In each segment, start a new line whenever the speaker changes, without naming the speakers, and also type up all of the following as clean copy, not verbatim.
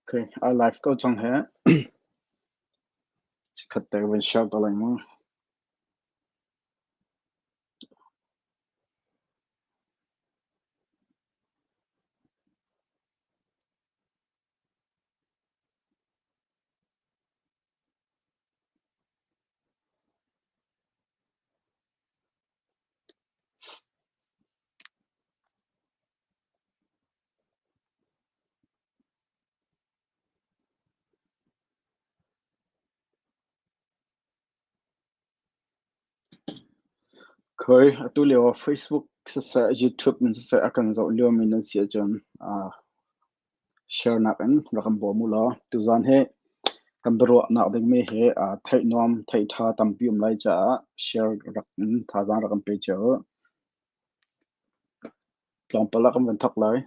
Okay, a live ko cang he. Chikkhat te ka van share ta lai mu. Khoi, atu lio ah Facebook siseh, YouTube in siseh a kan zoh liomi nan si ahcun share nak in rak kan bawm u law tuzaan hi kan biaruahnak dingmi hi theih nuam, theih ṭha tampi um lai caah share rak in thazaang rak kan pe cio u. Tlawmpal ah kan van thawk lai.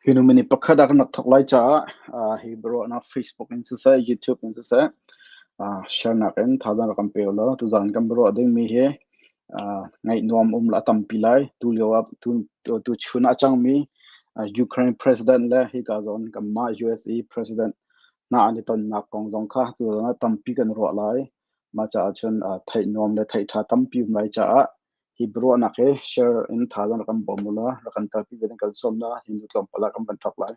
Hi nu minute pakhat ah kan rak thawk lai caah hi biaruahnak Facebook in siseh, YouTube in siseh, share nak in thazaang rak kan pe ulaw tuzaan kan biaruah dingmi hi ngaih nuam um la a tampi lai. Tu lio ah tu chun ah a cangmi Ukraine President le hika zawn kanmah USA President hna an i tonnak kong zong kha tuzaan ah tampi kan ruah lai. Mah caah cun theih nuam le theih ṭha tampi um lai caah hi biaruahnak hi share in thazaang rak kan bawm u law rak kan telpi ve ding kan sawm na hi nu tlawmpal ah kan van thawk lai.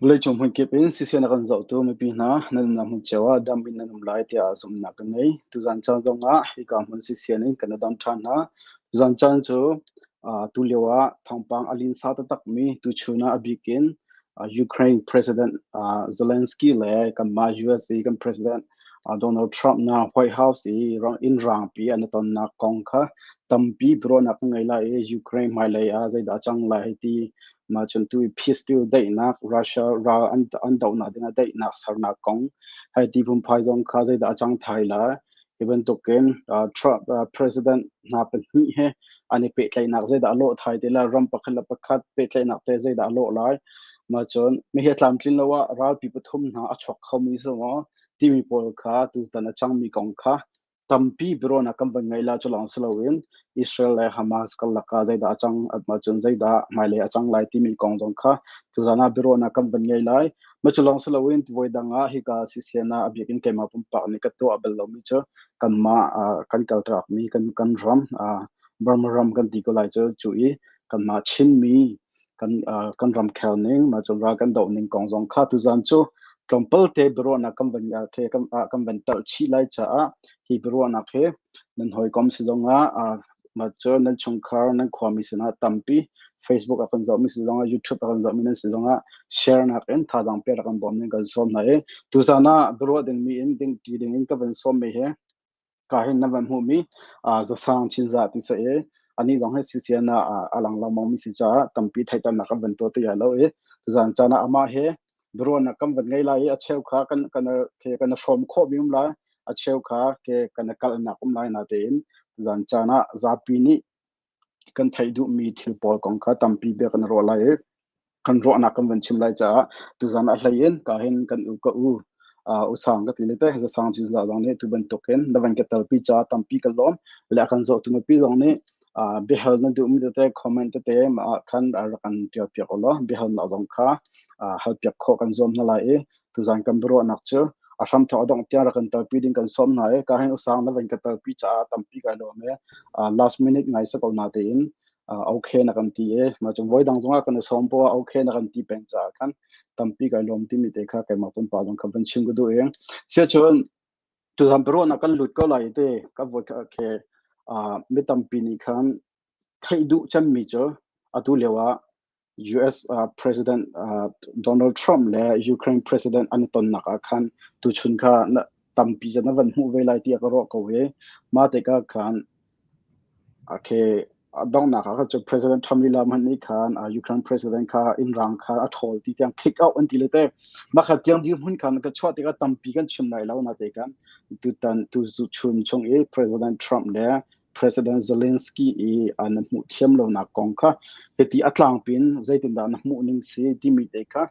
Vawleicung hmunkip in siseh na kan zohtu mipi hna nan umnak hmun cio ah dam in nan um lai tiah zumhnak ka ngei. Tuzan caan zongah hika hmun siseh in kan i dam ṭhan hna. Tuzan caan cu tulio ah thawngpang a linsa taktakmi tuchun ah a bik in Ukraine President Zelensky le kanmah USA kan President Donald Trump na White House i inn rangpi an i tonnak kong kha tampi biaruahnak kan ngei lai i Ukraine hmailei ah zeidah a cang lai hei ti mah cun tu i peace deal daihnak Russia ral an dohnak dingah daihnak sernak kong hei ti phunphai zong kha zeidah a cang thai lai. Hi bantukin Trump president hna pahnih he an i pehtlaihnak zeidah a lawh thai ti lai, ram pakhat le pakhat pehtlaihnak te zeidah a lawh lai. Mah cun mihi a tlamtlin lo ah ralpi pathum hna a chuak khomi si maw timi pawl kha tutan a cangmi kong kha tampi biaruahnak kan van ngei la cu lawng si loin Israel le Hamas karlak ah zeidah a cang mah cun zeidah hmailei a cang lai timi kong zong kha tuzaan ah biaruahnak kan van ngei lai. Mah cu lawng si loin voi dang ah hika CCN ah a bik in keimah pumpak nih ka tuah bal lomi cu kanmah kan kaltakmi kan ram Burma ram kan ti ko lai cu cu i kanmah Chinmi kan ramkhel ning mah cun ral kan doh ning kong zong kha tuzaan cu tlawmpal te biaruahnak kan van kan van telh chih lai caah hi biaruahnak hi. Nan hawikom si zongah mah cu nan chungkhar nan khuami sinah tampi Facebook a kan zohmi si zongah YouTube a kan zohmi nan si zongah share nak in thazaang pek rak kan bawm ding kan sawm hna i tuzan ah biaruah dingmi in ding ti ding in ka van sawmmi hi ka hin nan van hmuhmi zasang chinzah ti sa i ani zong hi CCN ah a lang lengmang mi si caah tampi theihternak kan van tuah ti lo i tuzan caan ah amah he biaruahnak kan van ngei lai i a cheu kha kan kan ke kan hrawm khawh mi um lai a cheu kha ke kan kalnak um lai na tein zan caan ah zapi nih kan theih duhmi thil pawl kong kha tampi bia kan ruah lai i kan ruahnak kan van chim lai caah tuzan a hlei in ka hin kan u ka u usang ka ti le te zasang chin za zong nih tu bantukin na van ka telpi ca tampi ka lawm le kan zoh tu mipi zong nih biahal na duhmi tete comment tete mah khan rak kan tial piak ulaw biahal nak zong kha hal piak khawh kan zuam hna lai i tuzan kan biaruahnak cu a hramthawk a dongh tiang rak kan telpi ding kan sawm hna i ka hin usang na van ka telpi caah tampi kai lawm i last minute ngai sa ko na tein okay na kan ti i mah cung voi dang zongah kan i sawm poah okay na kan ti peng caah khan tampi kai lawm timi te kha keimah pumpak zong kha van chim ka duh i siacun tuzan biaruahnak kan lut ko lai te ka voi khe mi tampi nih khan theih duh cemmi cu atu lio ah US President Donald Trump le Ukraine President an i tonnak ah khan tuchun kha tampi na van hmuh ve lai tiah ka ruah ko i mah tikah khan Okay, a donghnak ah khan President Trump lila hmanh nih khan Ukraine President kha inn rang kha a ṭhawl ti tiang kick out an ti le te. Mah kha tiang dirhmun khan ka chuah tikah tampi kan chim lai lo na te kan tutan tu chun chung i President Trump le President Zelensky i na hmuh thiam lonak kong kha hiti a tlangpin zeitindah na hmuh ning si timi te kha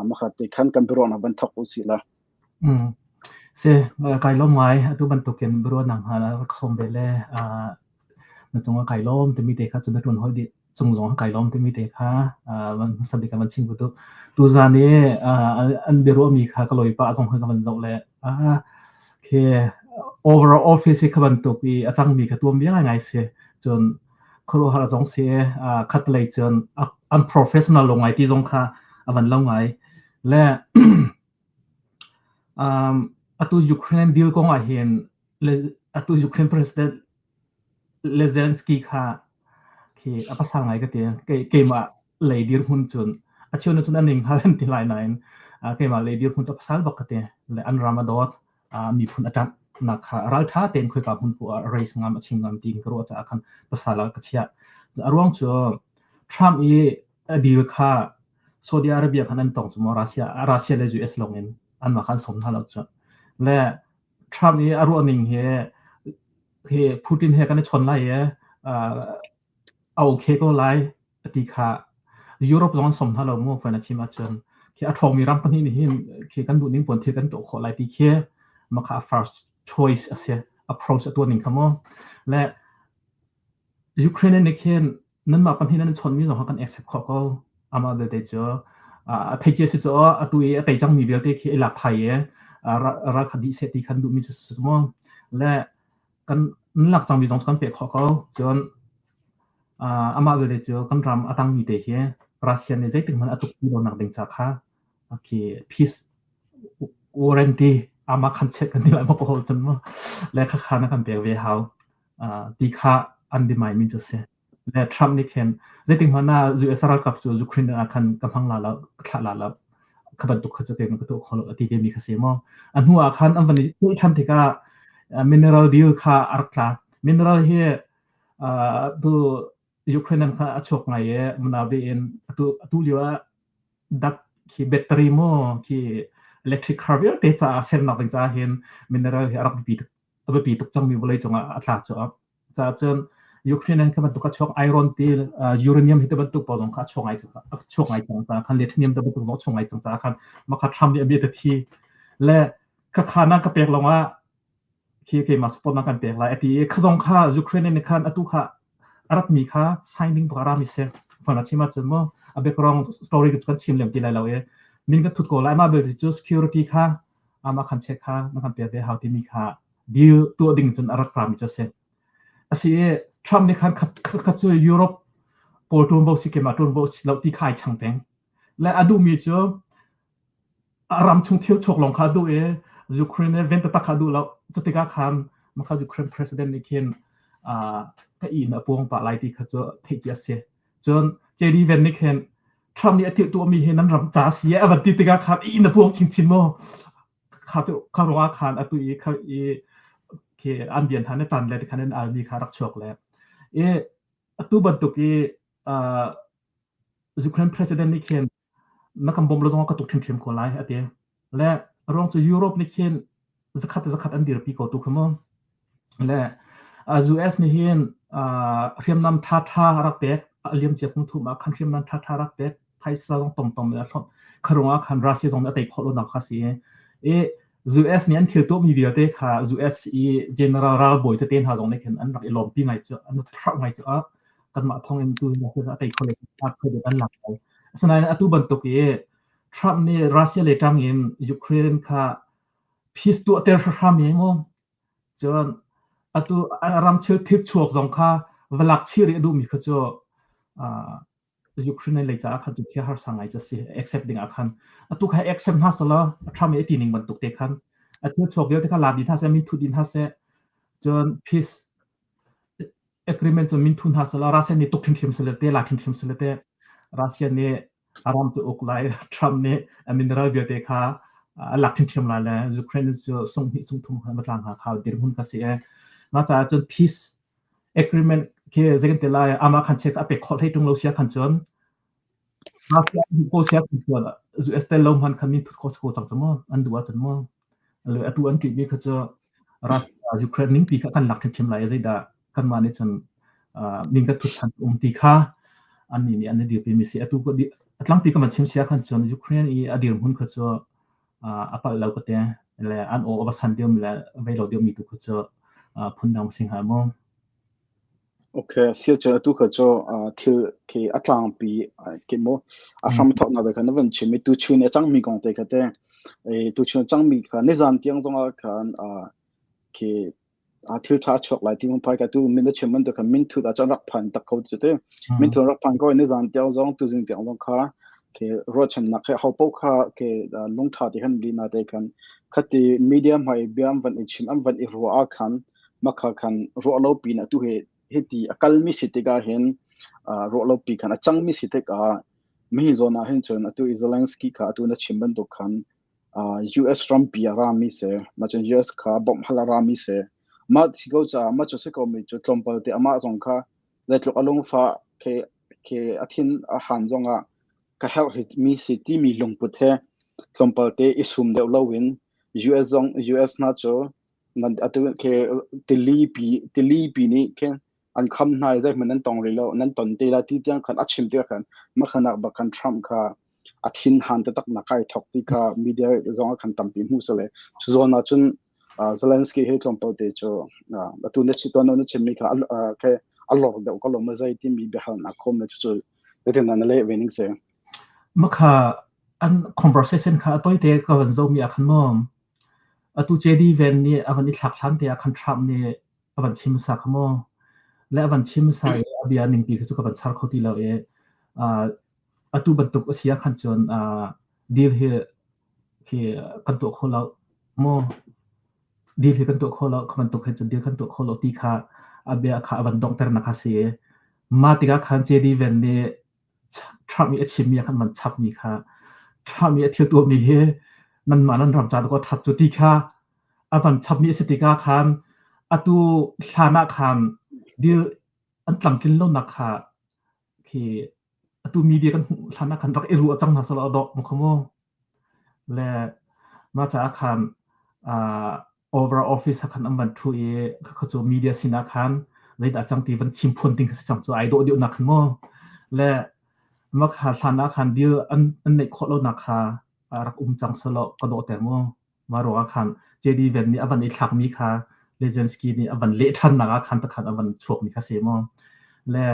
makhat te khan kan biaruahnak van thok u sih la.
Si, kai lawm ngai. Atu bantukin biaruahnak hna rak sawm ve le na cungah kai lawm timi te kha cun na ṭuan hawi dih cung zong kai lawm timi te kha hmasa bik ah van chim ka duh. Tuzaan i an biaruahmi kha ka lawi pah zong kha ka van zoh le khi overall office hi kha bantuk i a cangmi kha tuam bia ngaingai si. Cun khuaruahhar zong si, khatlei cun unprofessional lo ngai ti zong kha a van lo ngai. Le Atu Ukraine deal kong ahhin atu Ukraine President Zelensky kha khi a pasal ngai ka ti. Keimah lei dirhmun cun a cheu cun an ning hal an ti lai nain keimah lei dirhmun cu a pasal bak ka ti. Le an ram a dawt, miphun a ṭanh nak kha ralṭha tein khoika hmun poah ah raise ngam a chim ngam tiin ka ruah caah khan pasal ah ka chiah. A ruang cu Trump i a deal kha Saudi Arabia khan an tong cu maw Russia Russia le US lawng in anmah kha an sawm hna lo cu. Le Trump i a ruah ning hi hi Putin he kan i chawn lai i a okay ko lai ti kha Europe zong an sawm hna lo mu fan a chim ahcun khi a ṭhawngmi ram pahnih nih hin khi kan duh ning puan thil kan tuah khawh lai ti khi mah first choice a si approach a tuah ning kha mu le Ukraine nih khin nanmah pahnih nan i chawnhmi zong kha kan accept khawh ko. Amah belte cu a theicia si cu atu i a tei cangmi vialte khi i lak thai i ral kha dih seh ti khan duhmi cu si mu. Le kan nan lak cangmi zong cu kan pek khawh ko. Cun amah belte cu kan ram a tangmi te hi Russia nih zeitik hmanh a tuk ti lonak ding ca kha khi peace warranty amah khan check kan ti lai maw ko cun mu. Le khakha na kan pek ve hau. Ti kha an biamaimi cu a si. Le Trump nih khin zeitik hmanh ah US ralkap cu Ukraine ah khan ka hmang la lo, ka thlah la lo. Kha bantuk kha cu keimah ka tuah kho lo a ti vemi kha si maw. A hnu ah khan an van i ceih ṭhan tikah mineral deal kha a rak tla. Mineral hi tu Ukraine kha a chuak ngai i manabe in atu atu lio ah dak khi battery maw khi electric car vialte caah sernak ding caah hin mineral hi a rak biapi tuk a biapi tuk cangmi vawleicung ah a tla cu. Caah cun Ukraine in kha bantuk a chuak iron ti uranium hi te bantuk pawl zong kha a chuak ngai a chuak ngai cang caah khan lithium te bantuk zong a chuak ngai cang caah khan makha Trump nih a bia thi le khakha na ka pek lawng ah khi keimah support na kan pek lai a ti i kha zong kha Ukraine nih khan atu kha a ratmi kha signing bak a rami si fana chim ahcun mu a background story kan chim lem ti lai lo i min kan thut ko lai mah belte cu security kha amah khan check kha na kan pek ve hau timi kha deal tuah ding cun a rak rami cu a si. A si i Trump nih khan khat cu Europe pawl ṭuanvo si keimah ṭuanvo si lo ti kha ai chang peng. Le a duhmi cu a ram chung thil chuak lawng kha a duh i Ukraine ven taktak kha a duh lo. Cutikah khan Mah kha Ukraine president nih khin ka in a puang pah lai ti kha cu theih cia a si. Cun JD Vance nih khin Trump nih a thil tuahmi hi nan ram ca si a van ti tikah khan in a puang chinchin mu. Kha cu kha ruangah khan atu i kha i khi an bian han tan le khan an almi kha rak chuak le i atu bantuk i Ukraine president nih khin na kan bawmh lo zong ka tuk ṭhimṭhim ko lai a ti. Le a ruang cu Europe nih khin zakhat zakhat an dirpi ko tu kha mu. Le US nih hin hriamnam ṭhaṭha a rak pek. A liamcia kum thum ah khan hriamnam ṭhaṭha a rak pek. Phaisa zong tomtom in a hlonh. Kha ruangah khan Russia zong nih a tei khawh lonak kha si. I US nih an thil tuahmi vialte kha US i general ralbawi tete hna zong nih khin an rak i lawmpi ngai cu an hrauh ngai cu ah kanmah thawng in tu a tei kho le an lak lai. Asinain atu bantuk i Trump nih Russia le ṭang in Ukraine kha peace tuahter hram i mu. Cun atu a ram thil thilchuak zong kha va lak chih rih a duhmi kha cu Ukraine lei caah khan cu thil harsa ngai cu a si accept ding ah khan. Atu kha accept hna selaw Trump nih a ti ning bantuk te khan a thil chuak vialte kha la dih hna seh, min thut dih hna seh. Cun peace agreement cu min thu hna selaw Russia nih tuk hrimhrim selaw te, la hrimhrim selaw te, Russia nih a ram cu uk lai, Trump nih a mineral vialte kha a lak hrimhrim lai le Ukraine cu sunghnih sungthum kha tlang hna kha dirhmun kha si e. Mah caah cun peace agreement khi zeikan te lai ama khan check a pek khawh hlei tung lo sia khan cun Russia ko sia khan cun US tel lo hman khan min thut khawh ko cang cu mu an duh ahcun mu le atu an ṭihmi kha cu Russia Ukraine ningpi kha kan lak ṭhimṭhim lai i zeidah kanmah nih cun min kan thut ṭhan um ti kha annih nih an i dirpimi a si. Atu a tlangpi ka van chim sia khan cun Ukraine i a dirhmun kha cu a palh lo ka ti. Le an aw a va san deuhmi le vei lo deuhmi tu kha cu phundang si hnga maw?
Okay, sia cu atu kha cu thil khi a tlangpi khi mu a hram thawknak te kha na van chim i tuchun a cangmi kong te kha te tuchun a cangmi kha nizan tiang zongah khan khi thil ṭha a chuak lai ti phai ka tu min na chim bantuk khan min thut ah cun rak phan tak ko cu te min thut rak phan ko i nizan tiang zong tuzing tiang zong kha ke ruahchannak he ho paoh kha ke lungṭha te khan lina te khan khati media hmai bia an van i chim an van i ruah ah khan makha khan ruah lo pin atu he hiti a kalmi si tikah hin ruah lo pi khan a cangmi si tikah mi zawn ah hin cun atu i Zelensky kha atu na chim bantuk khan US rampi a rami se ma cun US kha bawmh hal a rami se ma si ko caah ma cu si ko mi cu tlawmpal te amah zong kha zeitluk a lungfa ke ke a thin a han zongah ka herh hi mi si timi lungput he tlawmpal te i sum deuh loin US zong US hna cu nan atu ke tili pi tili pi nih khin an kham hna i zeihmanh nan tong rih lo nan ton te lai ti tiang khan a chim tikah khan makhanak bak khan Trump kha a thin han taktak nak kai thok ti kha media zong ah khan tampi hmu sale cu zawn ah cun Zelensky he tlawmpal te cu atu na chi ton na chimmi kha ke a lor deuh ko lo ma zei timi biahalnak khom le cu zeitin na leh ve ning se
Makha an conversation kha a toite ka van zomi ah khan maw Atu JD Vance nih a van i thlak hlan te ah khan Trump nih a van chim hmasa kha maw? Le a van chim hmasa i a bia ningpi kha cu ka van char kho ti lo i uh, atu bantuk a si ah khan cun uh, deal hi khi kan tuah kho lo maw? Deal hi kan tuah kho lo, kha bantuk he cun deal kan tuah kho lo ti kha a bia kha a van donghternak kha si. Mah tikah khan JD Vance nih Trump nih a chimmi ah khan man chapmi kha Trump nih a thil tuahmi hi nanmah nan ram ca dawh a ṭhat cu ti kha a van chapmi a si tikah khan atu hlan ah khan deal an tlamtlin lonak kha khi atu media kan hmuh hlan ah khan rak i ruah cang hna selaw a dawh mu kha mu. Le mah caah khan uh, over office ah khan an van ṭhu i khakha cu media sinah khan zeidah cang ti van chim phuan ding kha si cang cu ai dawh deuh nak khan mu. Le mah kha hlan ah khan deal an an neih khawh lonak kha rak um cang selaw ka dawhter mu. Mah ruangah khan JD Vance nih a van i thlakmi kha Zelensky nih a van leh ṭhannak ah khan takhan a van chuakmi kha si mu. Le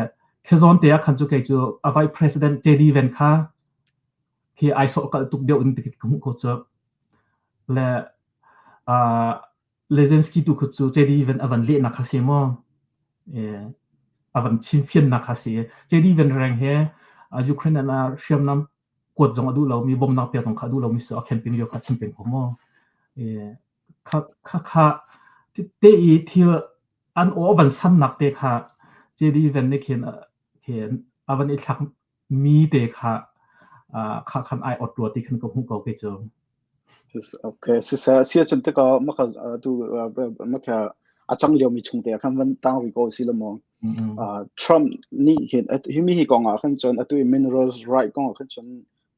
khe-zawn te ah khan cu kei cu a vice president JD Vance kha khi ai sawhkalh tuk deuh in ka hmuh ko cu. Le uh, Zelensky tu khu cu JD Vance a van lehnak kha si maw? Eh, a van chimfiannak kha si. JD Vance reng he Ukraine an hriamnam kuat zong a duh lomi, bawmnak pek zong kha a duh lomi su a camping lio kha chim peng ko maw? Eh, kha kha kha. Te i thil an aw van sannak te kha JD Vance nih khin khin a van i thlak mi te kha kha khan ai ot rua ti khan ka hmuh ko kei cu.
Okay, siseh sia cun tikah maka tu maka a cang lio mi chung te khan van tang ri ko si lo maw? Trump nih hin hi mi hi kong ah khan cun atu i minerals right kong ah khan cun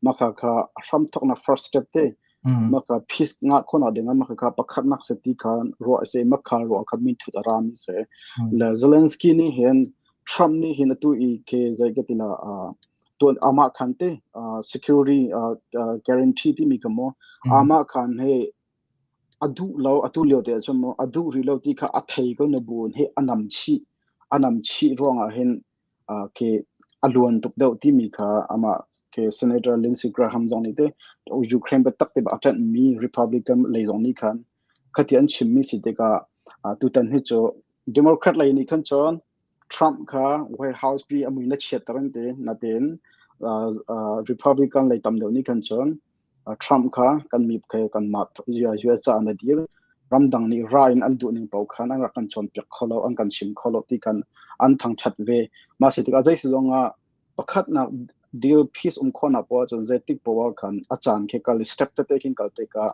maka kha a hram thoknak first step te maka peace nga khona ding maka kha pakhat nak se ti kha ruah se makha ruah kha min thut aram se le Zelensky nih hin Trump nih hin atu i ke zai ka tila tuan ama khan te security guarantee ti mi ka mo ama khan he a duh lo atu lio te ahcun maw a duh rih lo ti kha a thei ko na buin hi a nam chih a nam chih ruangah hin khi a luan tuk deuh timi kha amah khi Senator Lindsey Graham zong nih te Ukraine biatak te a ṭanh mi Republican lei zong nih khan khati an chimmi si tikah tutan hi cu Democrat lei nih khan cun Trump kha White House pi a mui na chiatter an ti natin Republican lei tam deuh nih khan cun Trump kha kan mi khe kanmah US caah na dir. Ramdang nih ra in an duh ning paoh khan an rak kan cawnpiak kho lo, an kan chim kho lo ti khan an thangṭhat ve. Mah si tikah zei si zong ah pakhatnak deal peace um khawhnak poah ahcun zeitik poah ah khan a caan khi kal i step tete khin kal tikah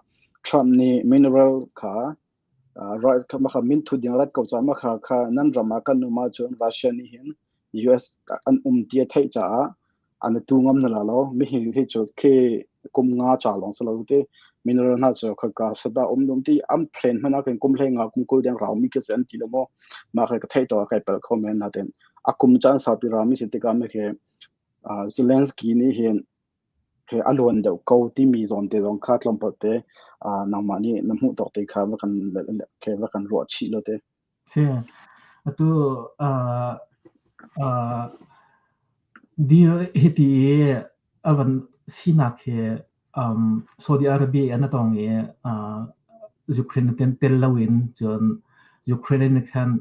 Trump nih mineral kha Maka minthu ding rat ko caah maka kha nan ram ah kan um ahcun Russia nih hin US an um ti a theih caah an tu ngam na la lo. Mi hi hi cu khi kum nga ca lawng si lo te mineral hna cu khaka sada um dum ti an plan hmanh ah khin kum hlei nga kum 20 deng rau mi khi si an ti lo maw. Mah khi ka theih to kai pel kho men natin a kum caan saupi ra mi si tikah mi khi Zelensky nih hin He a luan deuh ko timi zawn te zong kha tlawmpal te nangmah nih na hmuh tawk te kha va kan ke va kan ruah chih lo te.
Si. Atu uh, uh, deal hiti i a van sinak hi Saudi Arabia an tong i Ukraine ten tel loin cun Ukraine in khan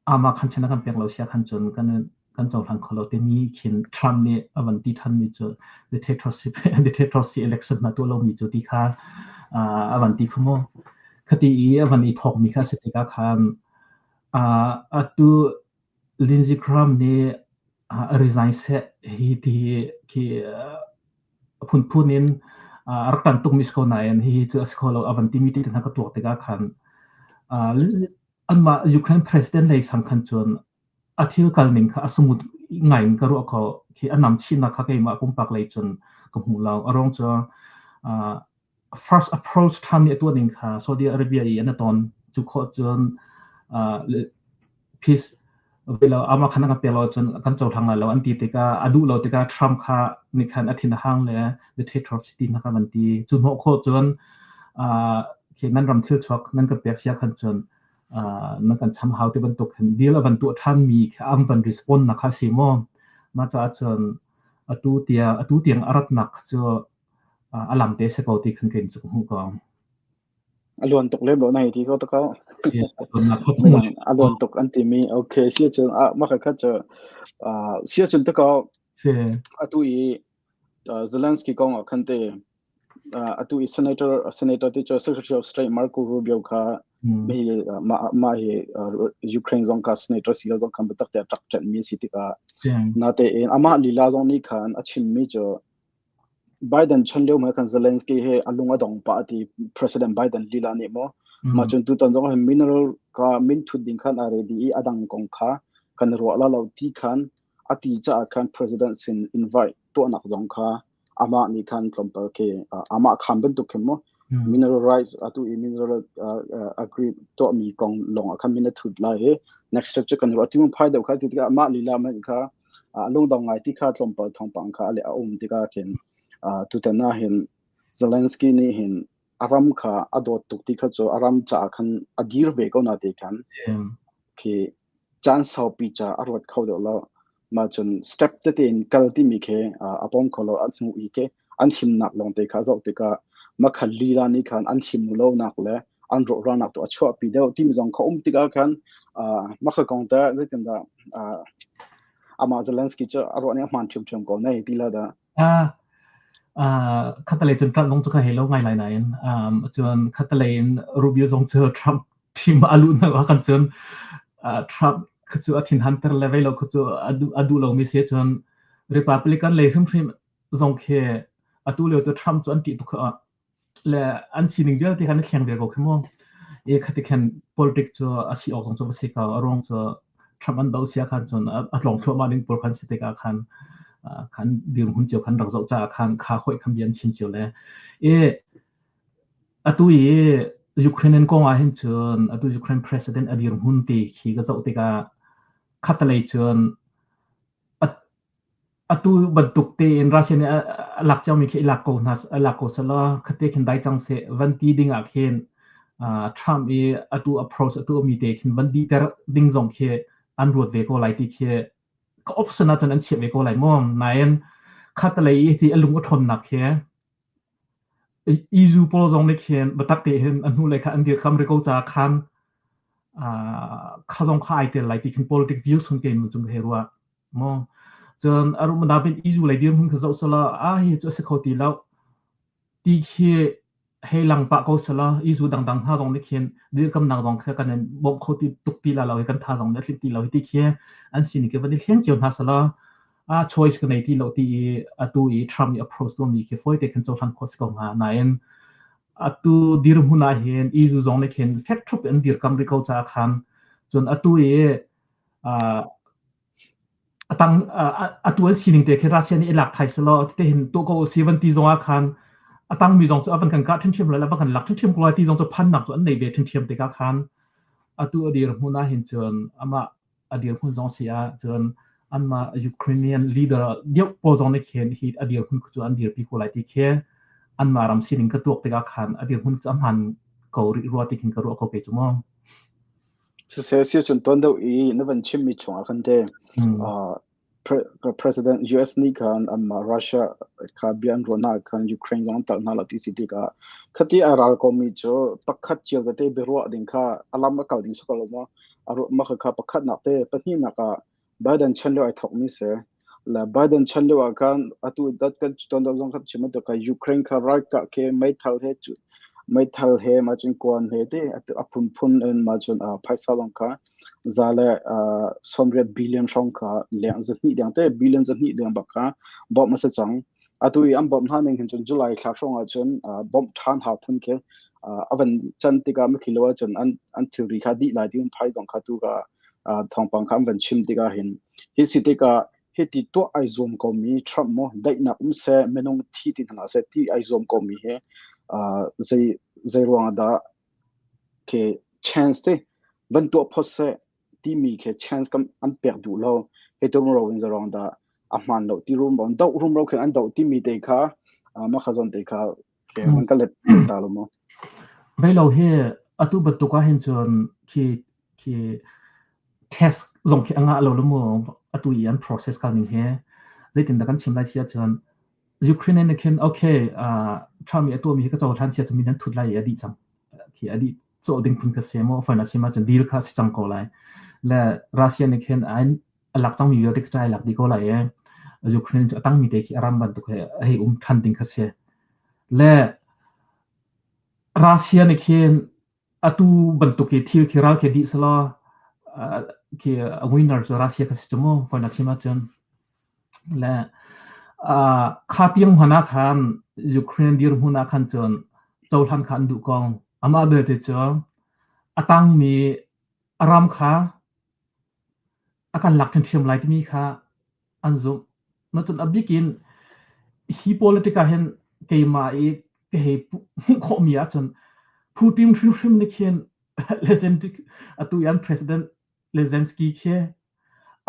Amah khan chan a kan pek lo sia khan cun kan cohlang kho lo timi khin Trump nih a van ti thanmi cu dictatorship dictatorship election hna tuah lomi cu ti kha a van ti kho mu. Khati i a van i thawkmi kha a si tikah khan atu Lindsey Graham nih a resign seh hi ti khi a phunphun in a rak tan tukmi si ko nain hihi cu a si kho lo a van timi ti hna ka tuak tikah khan Anmah Ukraine president lei sang khan cun a thil kalning kha a smooth ngai in ka ruah ko. Khi a namchihnak kha keimah pumpak lei cun ka hmu lo. A ruang cu first approach ṭhan nih a tuah ning kha Saudi Arabia i an a ton cu khawh cun peace velo amah khan a kan pek lo cun kan cohlang lai lo an ti tikah a duh lo tikah Trump kha nih khan a thin a hang le dictator city hna kha van ti. Cu hnawh khawh cun khi nan ram thil chuak nan kan pek sia khan cun nan kan cham hau ti bantuk hin deal a van tuah ṭhan mi kha an van respond nak kha si maw? Mah caah cun atu tiang a ratnak cu a lam te si ko ti khan kei cu ka hmuh ko.
A luan tuk lem lo na hei ti ko ta ko. A luan tuk an timi. Okay, sia cun mah kha cu sia cun ta ko. Atu i Zelensky kong ah khan te atu i senator te cu Secretary of State Marco Rubio kha mi mah hi Ukraine zong kha senator si lo zong khan biatak te a ṭak ṭanh mi si tikah natein amah lila zong nih khan a chimmi cu Biden chan lio hmanh khan Zelensky he a lung a dong pah ti President Biden lila nih maw mah cun tutan zong hin mineral ka min thut ding khan a ready i a dang kong kha kan ruah la lo ti khan a ti caah khan President sin invite tuahnak zong kha amah nih khan tlawmpal khi amah khan bantuk khin maw mineral rights atu i mineral agree tuahmi kong lawng ah khan min a thut lai i next step cu kan ruah ti phai deuh kha ti tikah amah lila man kha lungdong ngai ti kha tlawmpal thawngpang kha a um tikah khin tutan ah hin Zelensky nih hin a ram kha a dawt tuk ti kha cu a ram caah khan a dir ve ko na ti khan khi caan saupi ca a ruat kho deuh lo. Mah cun step tete in kal timi khi a pom kho lo. A hnu i khi an himnak lawngte kha zoh tikah makhat lila nih khan an him lonak le an rawhralnak tu a chuahpi deuh timi zong kha um tikah khan makha kong te zeitindah amah Zelensky cu a ruah ning a hmaan ṭhiamṭhiam ko nei ti la dah.
Khatalei cun Trump zong cu ka hei lo ngai lai nain cun khatalei in Rubio zong cu Trump team a luh hnu ah kan cun Trump kha cu a thinhunter le vei lo kha cu a duh lomi si cun Republican lei hrimhrim zong khi atu lio cu Trump cu an ṭih tuk le an sining vialte khan a thleng ve ko khi mu. I khati khan politics cu a si awk zong cu va si ko. A ruang cu Trump an doh sia khan cun a tlawng thluahmah ding pawl khan si tikah khan khan dirhmun cio khan rak zoh caah khan kha hoih khan bia an chim cio le i atu i Ukrainian kong ah hin cun atu Ukraine president a dirhmun ti khi ka zoh tikah khatalei cun Atu bantuk tein Russia nih a lak ciomi khi i lak ko hna i lak ko sehlaw khate khin dai cang seh van ti ding ah khin Trump i atu approach a tuahmi te khin van dihter ding zong khi an ruat ve ko lai ti khi ka option ahcun an chiah ve ko lai mu. Nain khatalei i ti a lung a ṭhawnnak khi EU pawl zong nih khin biatak te hin a hnulei kha an dirhkam rih ko caah khan kha zong kha ai tel lai ti khin politic views hun keimah cung ka hei ruah. Maw? Cun a rumnak in EU lei dirhmun kha zoh selaw a hi cu a si kho ti lo ti khi hei lang pah ko selaw EU dangdang hna zong nih khin dirkamnak zong kha kan in bawmh kho ti tuk ti la lo hi kan tha zong nih a tling ti lo hi ti khi an sining khi van i thleng cio hna selaw a choice ka nei ti lo ti i atu i Trump i approach tuahmi khi fawi te khan cohlan khawh si ko hnga. Nain atu dirhmun ah hin EU zong nih khin fek ṭhup in dirkam rih ko caah khan cun atu i Atang atu an sining te khi Russia nih i lak thai selaw tete hin tuah ko si van ti zong ah khan a tangmi zong cu a van kan kah ṭhiamṭhiam lai, a van kan lak ṭhiamṭhiam ko lai ti zong cu phannak cu an nei ve ṭhiamṭhiam tikah khan atu a dirhmun ah hin cun amah a dirhmun zong si ah cun anmah Ukrainian leader deuh pawl zong nih khin hi a dirhmun cu an dirpi ko lai ti khi anmah ram sining ka tuak tikah khan a dirhmun cu a hmaan ko rih rua ti khin ka ruah ko kei cu mu.
Siseh siacun tuan deuh i na van chimmi chungah khan te President US nih khan anmah Russia kha bia an ruah hna khan Ukraine zong an talh hna lo ti si tikah khati a ral komi cu pakhat cio tete biaruah ding kha a lam a kal ding si ko lo maw? A ruah mah kha pakhatnak te pahnihnak ah Biden chan lio ai thawkmi si. Le Biden chan lio ah khan atu dat kan ton deuh zong khan chim bantuk kha Ukraine kha ralkah khi meithal he cu meithal he ma cun kuan he ti a phunphun in ma cun phaisa lawng kha za le 90 billion hrawng kha leng zahnih deng te billion zahnih deng bak kha bawmh a si cang. Atu i an bawmh hna ning hin cun July thla hrawng ah cun bawmh ṭhan hau phun khi a van can tikah mikhilo ahcun an an thilri kha dih lai ti phai zong kha tu ka thawngpang kha an van chim tikah hin hi si tikah hiti tuah ai zuam komi Trump mu daihnak um seh minung thi ti hna seh ti ai zuam komi hi zei zei ruang ah dah ke chance te van tuah phot seh timi khi chance kam an pek duh lo he tum ro in zarong dah a hman lo ti rum bon do rum ro khin an do timi te kha ma kha zon te kha ke man ka let ta lo mo
Vei lo hi atu bantuk ah hin cun khi khi test zong khi a ngah lo lo mu atu i an process kal ning hi zeitin dah kan chim lai si ahcun Ukraine nih khin okay uh, Trump i a tuahmi hi ka cohlan sia cu min an thut lai i a dih cang khi a dih cawh ding phun kha si maw fain a chim ahcun deal kha si cang ko lai le Russia nih khin an a lak cangmi vialte kha ai lak dih ko lai i Ukraine cu a tangmi te khi a ram bantuk he hei um ṭhan ding kha si le Russia nih khin atu bantuk i thil khi ral khi dih selaw khi a winner cu Russia kha si cu mu fain a chim ahcun le kha tiang hmanh ah khan Ukraine dirhmun ah khan cun cohlan kha an duh ko amah belte cu a tangmi a ram kha a kan lak ṭhiamṭhiam lai timi kha an zumh. Nacun a bik in hi politic ah hin keimah i ka hei hmuh khawhmi ahcun Putin hrimhrim nih khin Lezentik atu i an president Zelensky khi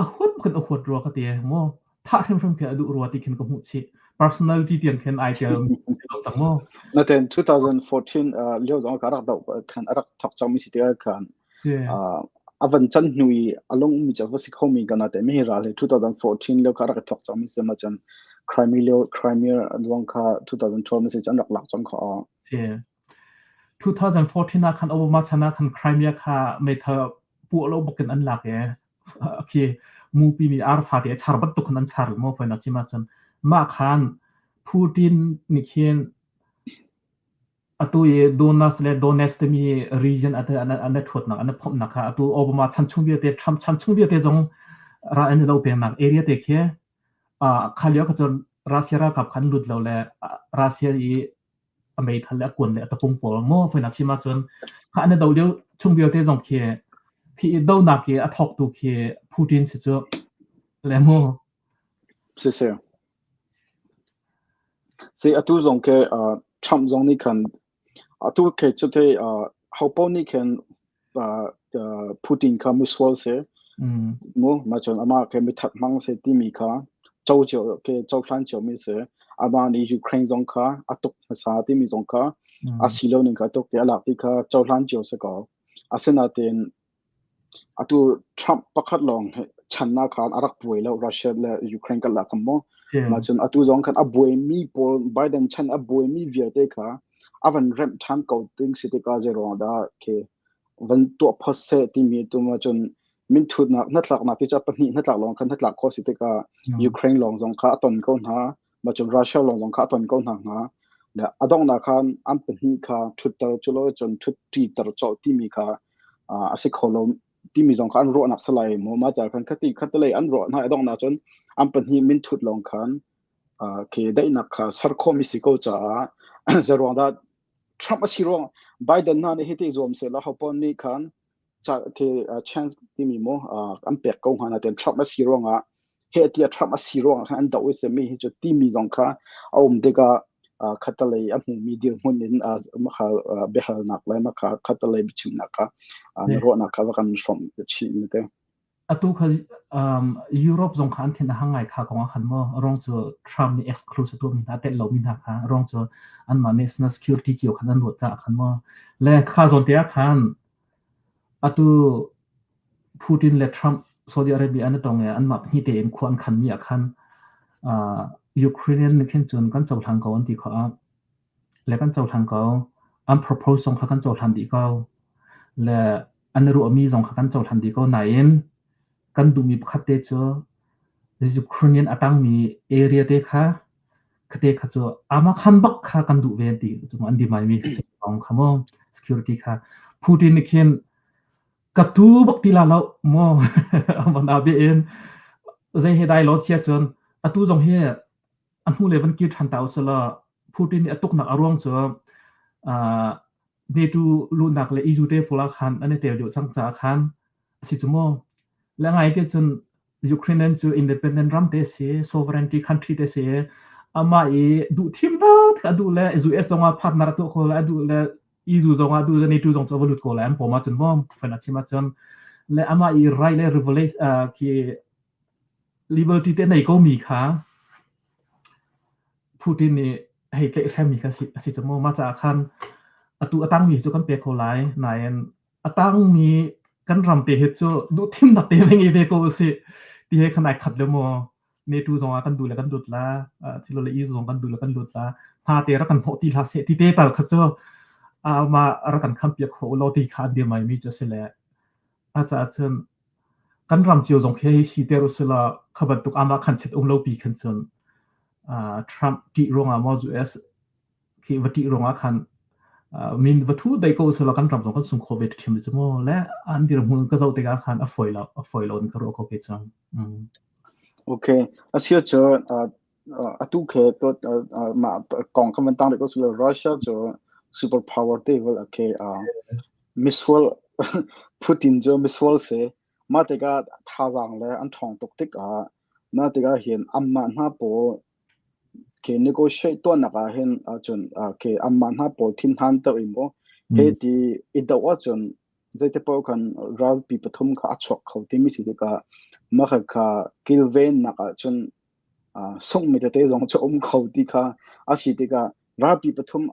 a huat bak in a huat rua ka ti maw thah hrimhrim khi a duh rua ti khin ka hmuh chih. Personality tiang khin ai tel lo cang maw?
Natin 2014 lio zong ka rak doh khan a rak thok cangmi si tikah khan a van can hnu i a lung ummi cu va si khomi kana te mi ral hi 2014 lio kha rak i thok cangmi si ma cun Crimea lio Crimea zong kha 2012 mi si cun rak lak cang kha
Si 2014 ah khan Obama chan ah khan Crimea kha meithal puah lo bakin an lak i khi mupi mi arfa te char bantuk khan an char mo faina chima cun mah khan. Putin nih khin atu i Donus le Donetsk timi region an i ṭhuatnak an i phomhnak kha atu Obama chan chung vialte Trump chan chung vialte zong ral an i lo pengnak area te khi kha lio kha cun Russia ralkap kha an lut lo le Russia i a meithal le a kuan le a tapung pawl maw foinak chim ahcun kha an i do lio chung vialte zong khi khi i donak i a thawktu khi Putin si cu le mu.
Si si. Si atu zong ke Trump zong nih khan atu ke cu te ho paoh nih khan Putin kha misual si mu ma cun amah ke mithat hmang si timi kha co cio ke cohlan cio mi si amah nih Ukraine zong kha a tuk hmasa timi zong kha a si lo ning kha tuk ti a lak ti kha cohlan cio si ko. Asinain Atu Trump pakhat lawng hi channak khan a rak buai lo Russia le Ukraine kan lak maw? Mah cun atu zong khan a buaimi pawl Biden chan a buaimi vialte kha a van remh ṭhan ko ding si tikah zeiruang dah khi van tuah phot seh timi tu ma cun minthutnak hnatlaknak ti cu pahnih hnatlak lawng khan hnatlak khawh si tikah Ukraine lawng zong kha a ton ko hna ma cun Russia lawng zong kha a ton ko hna hnga. Le a donghnak khan an pahnih kha ṭhutter cu lo cun ṭhutṭiter colh timi kha a si kho lo timi zong kha an ruahnak si lai maw mah ca khan khati khatalei an ruah hna a donghnak cun an pahnih minthut lawng khan khi daihnak kha ser khawhmi si ko caah zeiruang dah Trump a si ruang Biden hna nih hiti zuam seh law hopaoh nih khan khi chance timi mu an pek ko hnga nain Trump a si ruangah heh tiah Trump a si ruangah khan an doh i simi hi cu timi zong kha a um tikah khatalei a hmumi dirhmun in makha biahalnak le makha khatalei biachimnak kha na ruahnak kha va kan hrawmh chih ni te.
Atu kha Europe zong kha an thin a hang ngai kha kong ah khan maw rong cu Trump nih exclude a tuahmi hna a telh lomi hna kha rong cu anmah national security cio khan an ruat caah khan maw le kha zawn te ah khan Atu Putin le Trump Saudi Arabia an i tong i anmah pahnih tein khua an khanmi ah khan Ukrainian nih khin cun kan cohlang ko an ti khawh ah le kan cohlang ko. An propose zong kha kan cohlan dih ko. Le an i ruahmi zong kha kan cohlan dih ko nain kan duhmi pakhat te cu Ukrainian a tangmi area te kha khate kha cu ama khan bak kha kan duh ve ti cu an demand mi si kong kha mo security kha Putin nih khin ka tu bak ti la lo mo man a be in zei he dai lo chia cun atu zong hi a hnu le van kir than ta usala Putin nih a tuknak a ruang cu NATO luhnak le EU te pawl ah khan an i tel deuh cang caah khan a si cu mu. Le ngai te cun Ukrainian cu independent ram te si, sovereignty country te si. Amah i duh thim tak a duh le US zong ah partner a tuah kho le a duh le EU zong ah duh le NATO zong cu a va lut ko le an pawm ahcun maw fan a chim ahcun le amah i right le revelation khi liberty te nei ko mi kha Putin nih hei tlaihhremmi kha a si cu mu. Mah caah khan atu a tangmi cu kan pek ko lai. Nain a tangmi kan ram te hi cu duhthimnak te ngei ve ko usih ti he khan ai khat le maw. NATO zong ah kan duh le kan lut la, silole EU zong kan duh le kan lut la. Hna te rak kan hnawh ti hlah seh ti te tal kha cu mah rak kan kham piak kho ulaw ti kha an dir mi cu a si le. A caah cun kan ram cio zong khi hei siter usila kha bantuk amah khan chet um lo pi khan cun Trump ṭih ruangah maw US khi va ṭih ruangah khan min va thu dei ko usila kan ram zong kan sung kho ve ṭhiam cu mu le an dirhmun ka zoh tikah khan a fawi lo a fawi lo in ka ruah ko ke cang.
Okay asia cu atu khe to mah kong kha man tang ko sila Russia cu super power te vel okay misual Putin cu misual si mah tikah thazaang le an ṭhawng tuk tikah mah tikah hin anmah hna pawl khi negotiate tuahnak ah hin ahcun khi anmah hna pawl thinhan ter in maw he ti i doh ahcun zeite paoh khan ralpi pathum kha a chuak kho timi si tikah mah kha kilvennak ahcun sunghmi tete zong cu um kho ti kha a si tikah ralpi pathum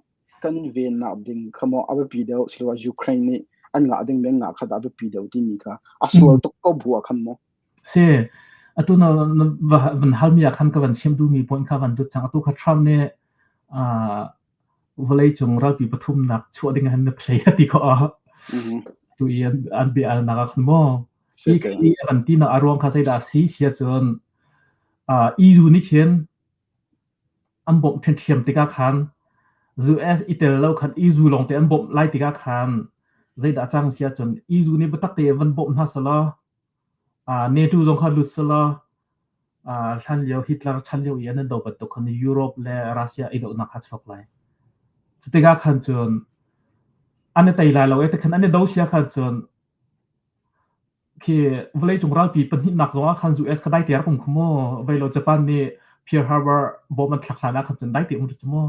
kan vennak ding kha maw a biapi deuh siloah Ukraine nih an ngah ding le ngah kha dah a biapi deuh timi kha a sual tuk ko bu ah khan maw
Si atu na van halmi ah khan ka van chim duhmi point kha van dut cang atu kha Trump nih vawleicung ralpi pathumnak chuah ding han na play a ti ko tu i an bia alnak ah khan maw hi van ti nak a ruang kha zeidah si sia cun EU nih khin. an bawmh ṭhiamṭhiam tikah khan US i tel lo khan EU lawngte an bawmh lai tikah khan zeidah a cang si ahcun EU nih biatak tein van bawmh hna selaw NATO zong kha lut selaw hlan lio Hitler chan lio i an in do bantuk khan Europe le Russia i dohnak kha chuak lai. Cutikah khan cun an i tei lai lo i tikhan an i do sia khan cun Khi vawleicung ralpi pahnihnak zongah khan US kha dai te rak um kha mu. Veilo Japan nih Pearl Harbor bom an thlak hlan ah khan cun dai te um cu mu.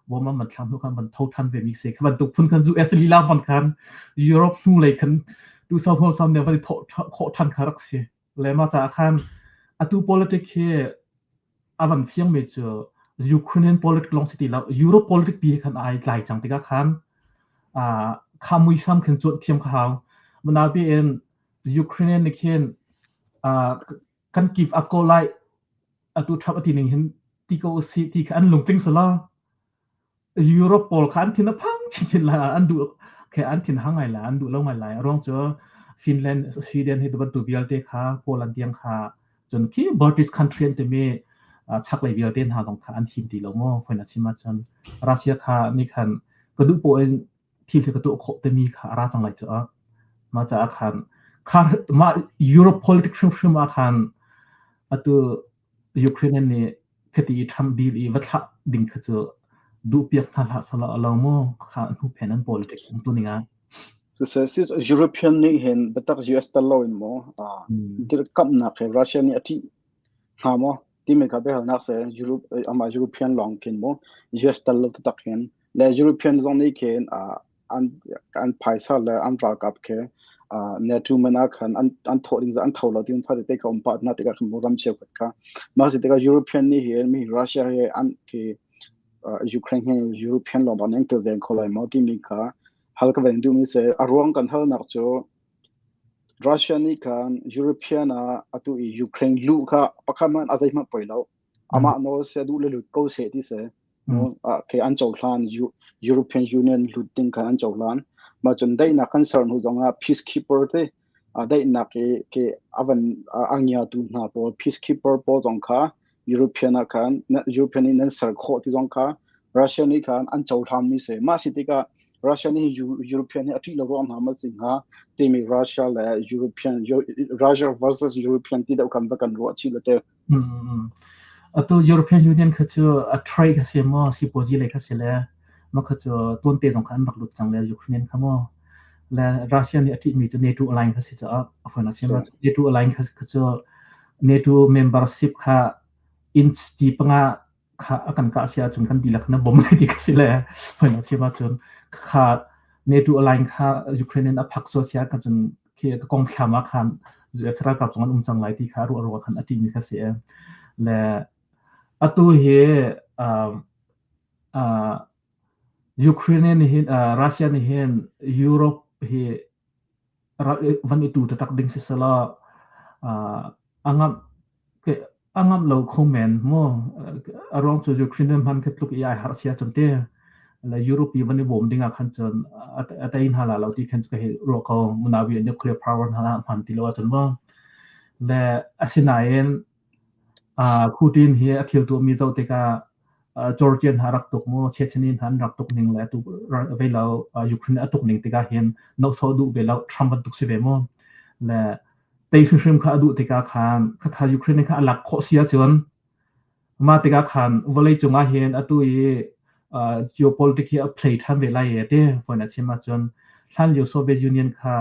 Bom an thlak hnu khan van tho than ve mi si. Kha bantuk phun khan US lila hmanh khan Europe hnu lei khan tu sau hnuam sam ne van i thawh khawh than kha rak si. Le mah caah khan atu politic hi a van fiang mi cu Ukrainian politic lawng si ti lo Europe politic pi khan ai tlai cang tikah khan kha muisam khin cuanh thiam kha hau. Manabi in Ukrainian nih khin kan give up ko lai atu Trump a ti ning hin ti ko usih ti kha an lungtling selaw Europe pawl kha an thin a phang chinchin lai an duh khi an thin hang ngai lai an duh lo ngai lai a ruang cu Finland Sweden hi bantuk vialte kha Poland tiang kha cun khi Baltic country an timi chaklei vialte hna zong kha an him ti lo maw foin a chim ahcun Russia kha nih khan ka duh poah in thil hi ka tuah khawh timi kha a ra cang lai cu a mah caah khan kha mah Europe politics hrimhrim ah khan atu Ukraine nih khati i Trump deal i va thlah ding kha cu duhpiak hna hlah sala a lo maw kha hnuphen an politics um tu ning ah.
Siseh European nih hin biatak US tel lo in maw dirkamnak he Russia nih a ṭih hnga maw timi kha biahalnak se Europe amah European lawng khin maw US tel lo taktak hin le European zong nih khin an an phaisa le an ralkap khi NATO man ah khan an an thawh ding an tho lo ti pha te kha um pa na tikah khan ram cheukhat kha mah si tikah European nih hin mi Russia he an khi Ukraine he European lawng bang nan kilven kho lai maw timi kha hal ka ven duhmi si a ruang kan halnak cu Russia nih khan European ah atu i Ukraine luh kha pakhat hmanh a zeihmanh poi lo amah nawl se duh le lut ko seh ti se ke an cohlan European Union lut ding kha an cohlan ma cun daihnak kan ser hnu zongah peacekeeper te daihnak ke ke avan angia tu hna pawl peacekeeper pawl zong kha European ah khan European in nan ser khawh ti zong kha Russia nih khan an cohlan mi se mah si tikah Russia nih European hi a ṭih lo ruang hna ma si hnga timi Russia le European Russia versus European ti deuh kan va kan ruah chih le te.
Atu European Union kha cu a trade kha si maw sipuazi lei kha si le mah kha cu tuante zong kha an rak lut cang le Ukrainian kha maw le Russia nih a ṭihmi cu NATO alliance kha si caah a fawn a chim NATO alliance kha cu NATO membership kha inch ti panga kha a kan kah si ahcun kan dihlak na bom lai ti kha si le fawn a chim ahcun kha NATO alliance kha Ukraine in a phak sual si ahcun cun khi ka kong thlam ah khan US ralkap zong an um cang lai ti kha ruah ruah khan a ṭihmi kha si le atu hi Ukraine nih hin Russia nih hin Europe hi van i tu taktak ding siselaw a ngamh a ngamh lo kho men mu. A ruang cu Ukraine hman khi tluk i ai harh sia cun ti. Le Europe i van i bawm ding ah khan cun a tei hna la lo ti khan ka hei ruah ko. Munawi nuclear power hna hman ti lo ahcun mu. Le asinain Putin hi a thil tuahmi zoh tikah Georgian hna rak tuk mu, Chechnya hna an rak tuk ning le atu vei lo Ukraine a tuk ning tikah hin nohsawh duh ve lo Trump bantuk si ve mu. Le tei hrimhrim kha a duh tikah khan khakha Ukraine kha a lak khawh si ahcun mah tikah khan vawleicung ah hin atu i geopolitics hi a play ṭhan ve lai e ti fawn a chim ahcun hlanlio Soviet Union kha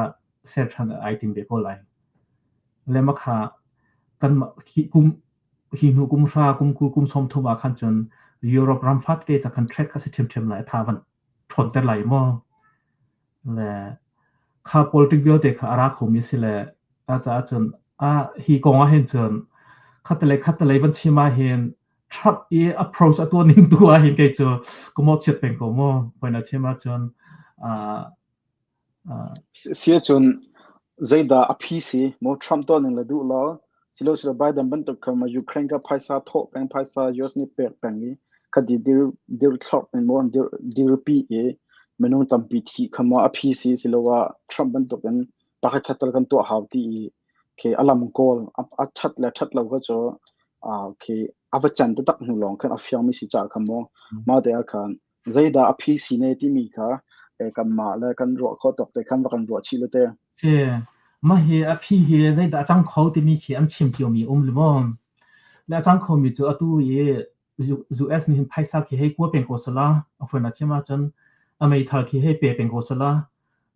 ser ṭhan ai tim ve ko lai. Le mah kha kan hi kum hi hnu kum hra kum 20 kum 30 ah khan cun Europe ram fate ca khan threat kha si ṭhiamṭhiam lai tha van ṭhawnter lai maw le kha politic vialte kha a ra khomi si le a caah cun a hi kong ah hin cun khatalei khatalei van chim ah hin Trump i approach a tuah ning tu ah hin kei cu ka mawhchiat peng ko mu point a chim ahcun
Si ahcun zeidah a phi si? Maw Trump tuah ning le duh lo silo silo Biden bantuk kha ma Ukraine ka phaisa thawh peng phaisa US nih pek peng i kha di dir dir thlorh in maw dir dirpi i minung tampi thi kha maw a phi si siloah Trump bantuk in pakhat khat tal kan tuah hau ti i khi a lam kawl a that le that lo kha cu khi. A va can taktak hnu lawng khan a fiangmi si caah khan maw mah te ah khan zeidah a phi si ne timi kha kanmah le kan ruah khawh tawk te khan va kan ruah chih le te.
Si. Mah hi a phi hi zeidah a cang kho timi khi an chim ciomi um le maw? Le a cang khomi cu atu i US nih hin phaisa khi hei kua peng ko sala, a fuan a chim ahcun a meithal khi hei pe peng ko sala,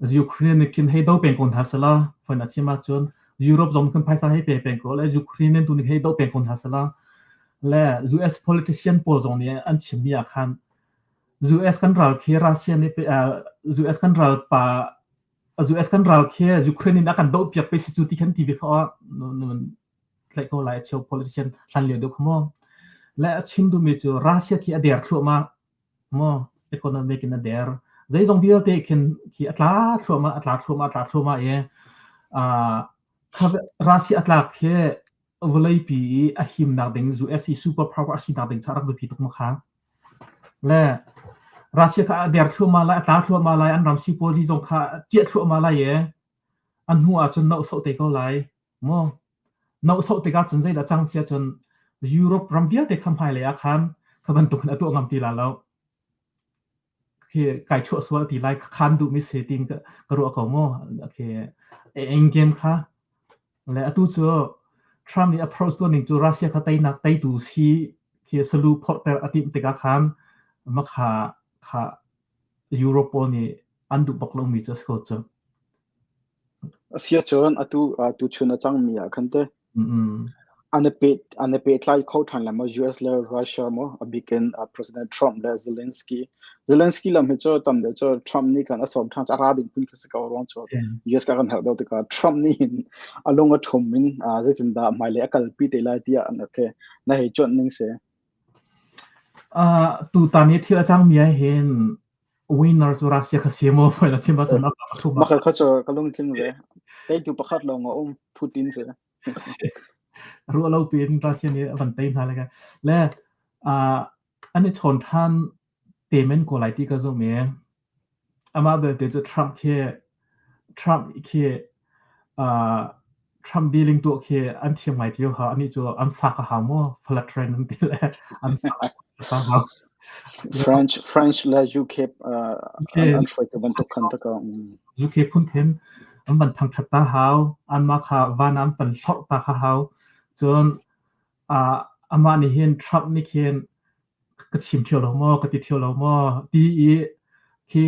Ukraine nih khin hei do peng ko hna sala, fuan a chim ahcun Europe zong khin phaisa hei pe peng ko le Ukraine tu nih hei do peng ko hna sala. Le US politician pawl zong nih an chimmi ah khan US kan ral khi Russia nih US kan ral pa US kan ral khi Ukraine in a kan doh piak pe si cu ti khan ti ve kho ah tlaih ko lai a cheu politician hlan lio deuh kha maw. Le a chim duhmi cu Russia khi a der thluahmah maw economic in a der. Zeizong vialte khin khi a tla thluahmah a tla thluahmah a tla thluahmah i Russia a tlak khi vawleipi i a himnak ding US i super power a sinak ding ca rak biapi tuk ma kha. Le Russia kha a der thluahmah lai a tla thluahmah lai an ram sipuazi zong kha ciah thluahmah lai i an hnu ahcun noh soh te ko lai. Maw Nohsoh tikah cun zeidah cang sia cun Europe ram vialte kha hmailei ah khan kha bantuk in a tuah ngam ti la lo. Khi kai chuah sual ti lai khan duhmi si tiin ka, ka ruah ko mu. Khi eng game kha le atu cu Trump nih approach tuah ning cu Russia kha teinak teitu si khi salu phorhter a timh tikah khan makha kha Europe pawl nih an duh bak lomi cu a si ko cu.
Asiahcun atu tuchun a cangmi ah khan teh an i peh an i pehtlai kho ṭhan lai maw? US le Russia maw? A bik in President Trump le Zelensky. Zelensky lam hi cu tam deuh cu Trump nih khan a sawm ṭhan a ra ding phun khi si ko ruang cu US ka kan herh deuh tikah Trump nih hin a lung a ṭhum in zeitindah hmailei a kalpi te lai tiah an okay na hei cuanh ning si.
Tutan i thil a cangmi ah hin winner cu Russia kha si maw foi la chim ahcun a thum
Maka kha cu ka lungtling ve. Teitu pakhat lawng a um Putin si.
Ruah lo piin Russia nih a van tei hna le le an i chawn ṭhan te men ko lai ti ka zum i amah belte cu Trump khi Trump khi Trump dealing tuah khi an thiam ngai cio ha anih cu an fak a hau maw flatren an ti le an fak a hau.
French French le UK an hruaitu bantuk khan ta ko.
UK phun khin an van thangthat ta hau anmah kha van an pan hlorh ta kha hau cun amah nih hin Trump nih khin ka chim ṭheo lo maw ka ti ṭheo lo maw ti i khi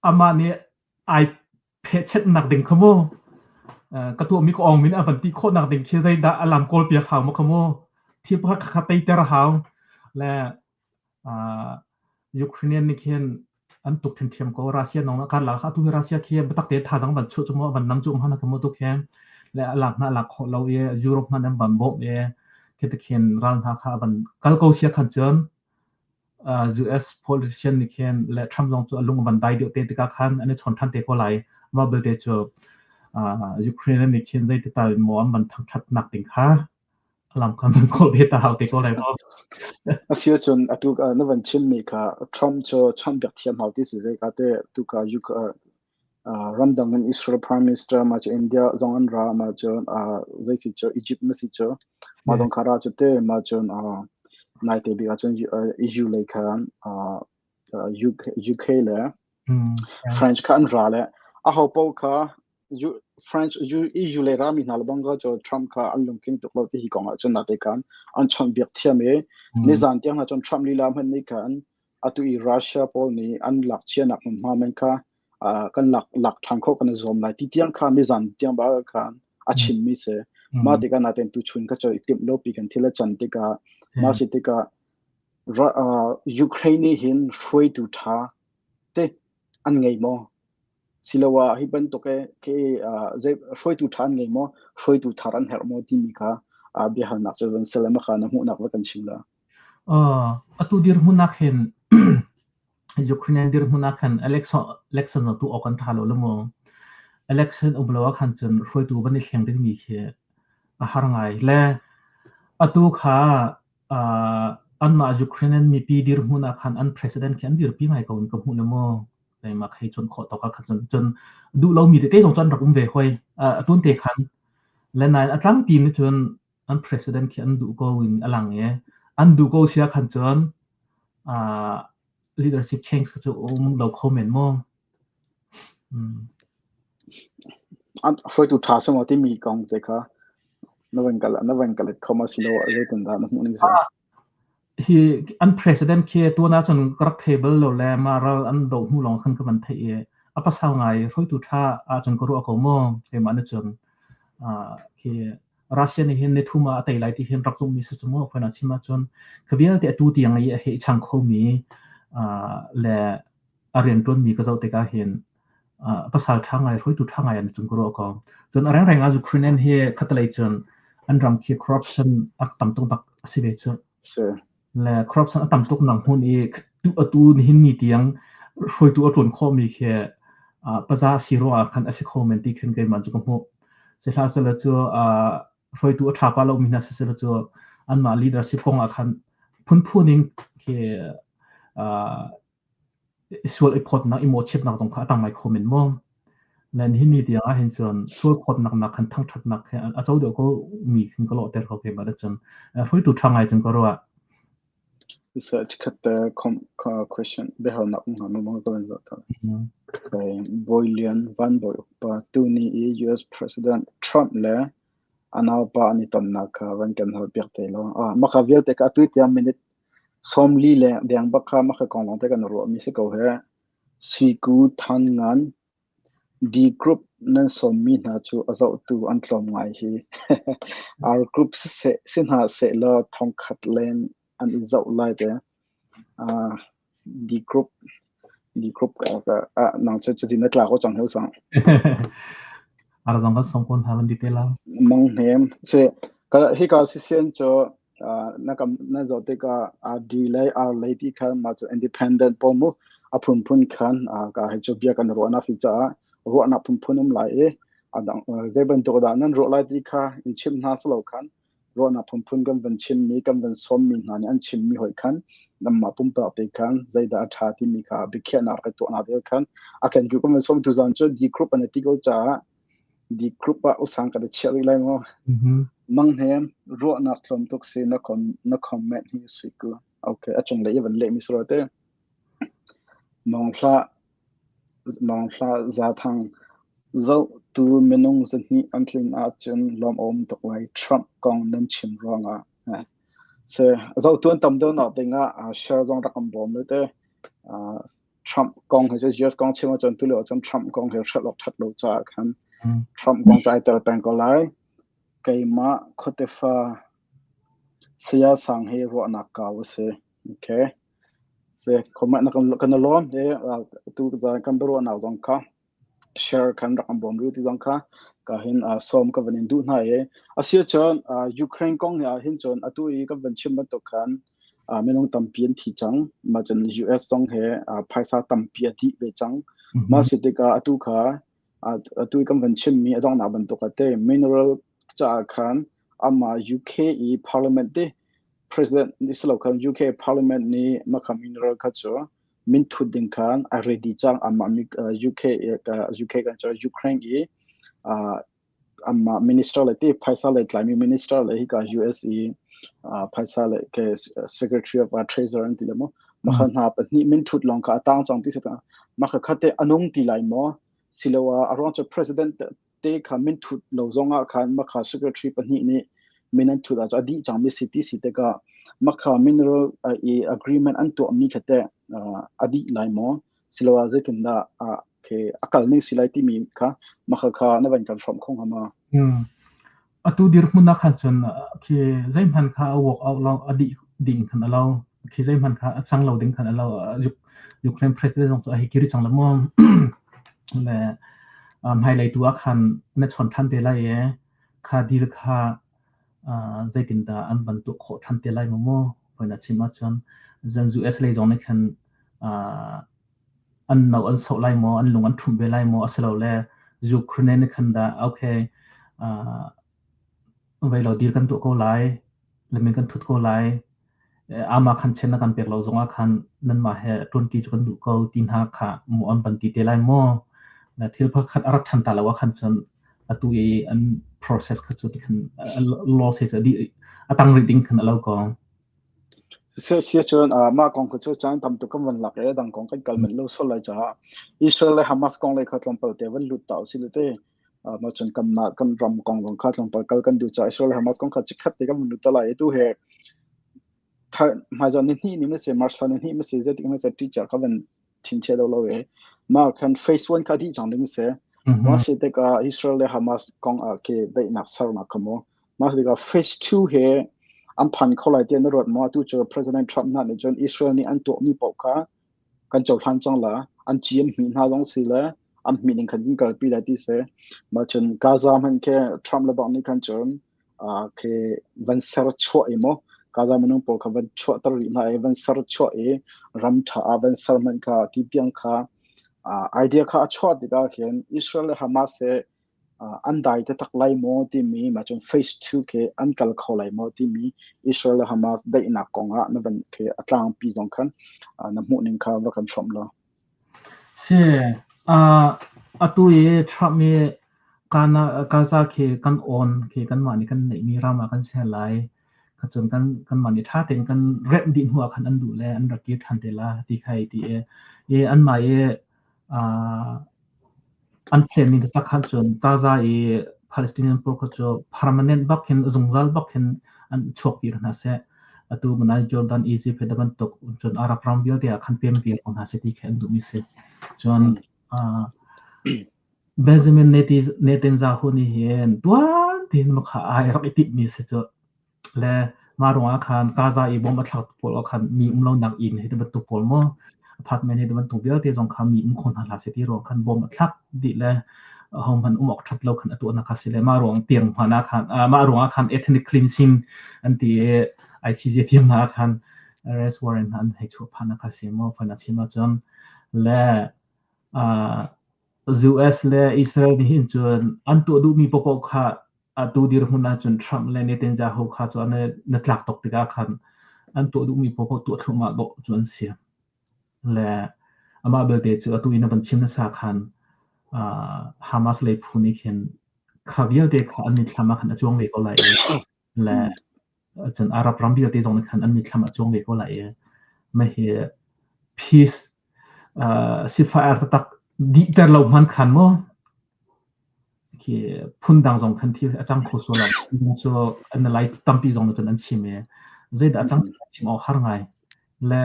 amah nih ai phehchetnak ding kha mu ka tuahmi ka awng min a van ti khawhnak ding khi zeidah a lam kawl piak hau ma kha mu thil pakhat kha teiter a hau le Ukrainian nih khin an tuk ṭhiamṭhiam ko Russia nong kar la kha tu hi Russia khi biatak te thazang van chuah cu mu van nam cu um hana kha mu tu khin le a lak hna lak khawh lo i Europe hna an van bawmh i khi te khin ral hna kha van kal ko sia khan cun US politician nih khin le Trump zong cu a lung a van dai deuh te tikah khan an i chawn ṭhan te ko lai. Mah belte cu Ukraine nih khin zeiti tal in maw an van thangṭhatnak ding kha a lam kha nan kawl ve ta hau te ko lai maw.
Asi ahcun atu na van chimmi kha Trump cu chawnhbiak thiam hau ti si ve ka te tu ka ramdang in Israel Prime Minister ma cu India zong an ra ma cu zei si cu Egypt ma si cu ma zong kha ra cu te ma cun naite bik ahcun EU lei khan UK, UK le French kha an ra le aho paoh kha French EU lei rami hna le bang kha cu Trump kha an lungtling tuk lo ti hi kong ah cun nate khan an chawnhbiak thiam i nizan tiang hna cun Trump lila hmanh nih khan atu i Russia pawl nih an lak chianak hmunhma men kha kan lak lak ṭhan khawh kan i zuam lai ti tiang kha nizan tiang ba khan a chimmi si. Mah tikah natein tuchun kha cu i timh lo pi kan thil a can tikah mah si tikah Ukraine nih hin hruaitu ṭha te an ngei maw? Siloah hi bantuk khi zei hruaitu ṭha an ngei maw? Hruaitu thar an herh maw timi kha biahalnak cu van si le maka na hmuhnak va kan chim la.
Atu dirhmun ah khin Ukrainian dirhmun ah khan election tu awk an ṭha lo le mu. Election um lo ah khan cun hruaitu van i thleng dingmi khi a har ngai. Le atu kha anmah Ukrainian mipi dirhmun ah khan an president khi an dirpi ngai ko in ka hmuh le mu. Keimah hei chawnh khawh tawk ah khan cun cun duh lomi tete zong cu an rak um ve hoi. Atun te khan le nain a tlangpi nih cun an president khi an duh ko in a lang i an duh ko sia khan cun leadership change cu um lo kho men maw?
Hruaitu ṭha si maw timi kong te kha na van kal na van kalet kho ma silo zeitindah na hmuh ning si?
Hi an president khi tuan ahcun ka rak thei bal lo le mah ral an doh hnu lawng khan ka van theih i a pasal ngai hruaitu ṭha ahcun ka ruah ko maw keimah nih cun khi Russia nih hin nithum ah a tei lai ti hin rak zumhmi si cu mu faina chim ahcun kha vialte atu tiang i a heh chang khomi le a rianṭuanmi ka zoh tikah hin pasal ṭha ngai hruaitu ṭha ngai an cung ka ruah ko. Cun a rengreng ah Ukrainian hi khatalei cun an ram khi corruption a tam tuk tak a si ve cu. Le corruption a tam tuk nang hmun i atu nihin ni tiang hruaitu a ṭuan khawhmi khi paza si ruangah khan a si kho men ti khin keimah cu ka hmuh. Sihlah cu hruaitu a ṭha pa lomi hna siseh cu anmah leadership kong ah khan phunphun in khi sual i phawtnak i mawhchiatnak zong kha a tam ngai kho men maw? Len hi ni tiang ah hin cun sual phawtnak nak khan thangṭhatnak he a co deuh ko mi khin ka lawhter ko keimah cun hruaitu ṭha ngai cun ka ruah.
Research khat te question biahalnak um hnga ma ka van zoh than. Okay. Bawi Lian Van Bawi Ukpa tuni i US President Trump le a naupa an i tonnak kha van kan hal piak te law. Ah, maka vialte ka atu tiang minute 40 le deng bak kha maka kong lawng te kan ruah mi si ko he. Siku Than Ngan D group nan sawmmi hna cu a zohtu an tlawm ngai hi. R group siseh si hna sehlaw thongkhat leng an i zoh lai te. Uh, D group D group ka ka ah nang cu cuti na tla ko cang heu sang.
Ara zong kan song kon ha van di te la.
Mang hnem se ka hi ka si sian cu na kam na zoh tikah D lei R lei ti khan mah cu independent pawl mu a phunphun khan ka hei cu bia kan ruahnak si caah ruahnak phunphun um lai i a dang zei bantuk dah nan ruah lai ti kha in chim hna silo khan ruahnak phunphun kan van chimmi kan van sawmmi hna nih an chimmi hoi khan namah pumpak te khan zeidah a ṭha timi kha biakhiahnak rak tuahnak te khan a kan kan van sawm tu zan cu D group an ti ko caah D group ah usang kan i chiah rih lai maw? Mang hnem ruahnak tlawm tuk si na com na comment hi sui ku. Okay, a cung lei i van leh mi sura te. Mong hlah mong hlah za thang zoh tu minung zahnih an tlin ahcun lawm a um tuk lai Trump kong nan chim ruangah. Se zoh tu an tam deuh nak dingah share zong rak kan bawm le te. Trump kong hi cu US kong chim ahcun tulio ahcun Trump kong hi hrelh awk ṭhat lo caah khan Trump kong cu ai tel peng ko lai. Keimah khuatefa saya sang hi ruahnak kau a si. Okay. Se comment na kan kan lawm e tu kan biaruahnak zong kha share khan rak an bawm rih ti zong kha ka hin sawm ka van in duh hna i asi cun Ukraine kong he ah hin cun atu i kan van chim bantuk khan minung tampi an thi cang mah cun US zong he phaisa tampi a dih ve cang mah si tikah atu kha atu i kan van chimmi a donghnak bantuk ah te mineral caah khan amah UK i parliament te president ni silo khan UK parliament nih makha mineral kha cu minthut ding khan a ready cang amah UK UK kan cu Ukraine i amah minister le ti phaisa le tlaimi minister le hika US i phaisa le ke secretary of treasury an ti le mo makha hna pahnih minthut lawng kha atang cang ti saka makha khate anung ti lai mo siloah a ruang cu president te kha minthut lo zongah khan makha secretary pahnih nih min an thut ahcun a dih cangmi si ti si tikah makha mineral i agreement an tuahmi kha teh a dih lai maw siloah zeitindah a kal ning si lai timi kha makha kha na van kan hrawmh kho hnga ma?
Atu dirhmun ah khan cun khi zeihmanh kha a walk out lo a dih ding khan a lo khi zeihmanh kha a cang lo ding khan a lo Ukraine president zong cu a hei kiri cang la maw le hmailei tu ah khan na chawn ṭhan te lai i kha deal kha zeitindah an van tuah khawh ṭhan te lai maw maw hoi na chim ahcun zan US lei zong nih khan an no an soh lai maw an lung an ṭhumh ve lai maw asilole Ukraine nih khan dah okay vei lo deal kan tuah ko lai le min kan thut ko lai ama khan chen na kan pek lo zongah khan nanmah he ṭuanṭi cu kan duh ko ti hna kha mu an van ti te lai maw? Na thil pakhat a rak ṭhan ta lo ah khan cun atu i an process kha cu ti khan law se cu dih a tang rih ding khan a lo ko.
Sia cun mah kong kha cu caan tam tuk kan van lak i dang kong kan kal manh lo sual lai caah Israel le Hamas kong lei kha tlawmpal te van lut ta usih te. Mah cun kan mah kan ram kong zong kha tlawmpal kal kan duh caah Israel le Hamas kong kha chikkhat te kan van lut ta lai i tu he hmaizarh ni hnih ni ma si March thla ni hnih ma si zeitik ma si teacher kha van thinchia do lo e ma khan phase 1 kha dih cang ding se ma si tikah Israel le Hamas kong ah ke daihnak sernak kha mu ma si tikah phase 2 he an phan kho lai tiah na ruat maw atu cu President Trump hna nih cun Israel nih an tuahmi paoh kha kan cohlan cang la an ci an hmih hna zong si le an hmih ning khan kan kalpi lai ti si ma cun Gaza hmanh khi Trump le bak nih khan cun khi van ser chuah i maw Gaza minung pawl kha van chuahter rih hna i van ser chuah i ram ṭha ah van ser hmanh kha ti tiang kha idea kha a chuah tikah khin Israel le Hamas he an dai taktak lai maw timi mah cun phase 2 khi an kal kho lai maw timi Israel le Hamas daihnak kong ah na van khi a tlangpi zong khan na hmuh ning kha va kan hrawmh law.
Si, atu i Trump i Gaza khi kan awn khi kanmah nih kan neihmi ram ah kan ser lai. Kha cun kan kanmah nih ṭha tein kan remh dih hnu ah khan an duh le an rak kir ṭhan te la ti kha hei ti i, i anmah i An thlenmi taktak khan cun Gaza i Palestinian pawl kha cu permanent bak hin zungzal bak hin an chuak dih hna seh. Atu manai Jordan, Egypt he bantuk cun Arab ram vialte ah khan pem viar ko hna seh ti khi an duhmi si. Cun Benjamin Netanyahu nih hin tuan tein makha ai rak i timhmi si cu. Le mah ruangah khan Gaza i bomb a thlaktu pawl ah khan mi um lonak inn hei ti bantuk pawl maw apartment hei ti bantuk vialte zong kha mi um kho hna hlah seh ti ruang khan bomb a thlak dih le ahohmanh um awk ṭhat lo khan a tuahnak kha si le mah ruang tiang hmanh ah khan mah ruangah khan ethnic cleansing an ti i ICJ tiang hna ah khan arrest warrant hna an hei chuah phahnak kha si maw fan a chim ahcun le US le Israel nih hin cun an tuah duhmi paohpaoh kha atu dirhmun ahcun Trump le Netanyahu kha cu an na tlak tuk tikah khan an tuah duhmi paohpaoh tuah thluahmah dawh cu an si. Le amah belte cu atu in a van chim nasa khan uh, Hamas lei phu nih khin kha vialte kha an mitthlam ah khan a cuang ve ko lai i le cun Arab ram vialte zong nih khan an mitthlam a cuang ve ko lai i mah hi peace uh, sifah taktak dihter lo hman khan maw Khi phundang zong khan thil a cang kho sual lo. Cu an lai tampi zong cun an chim i zeidah a cang chim awk har ngai. Le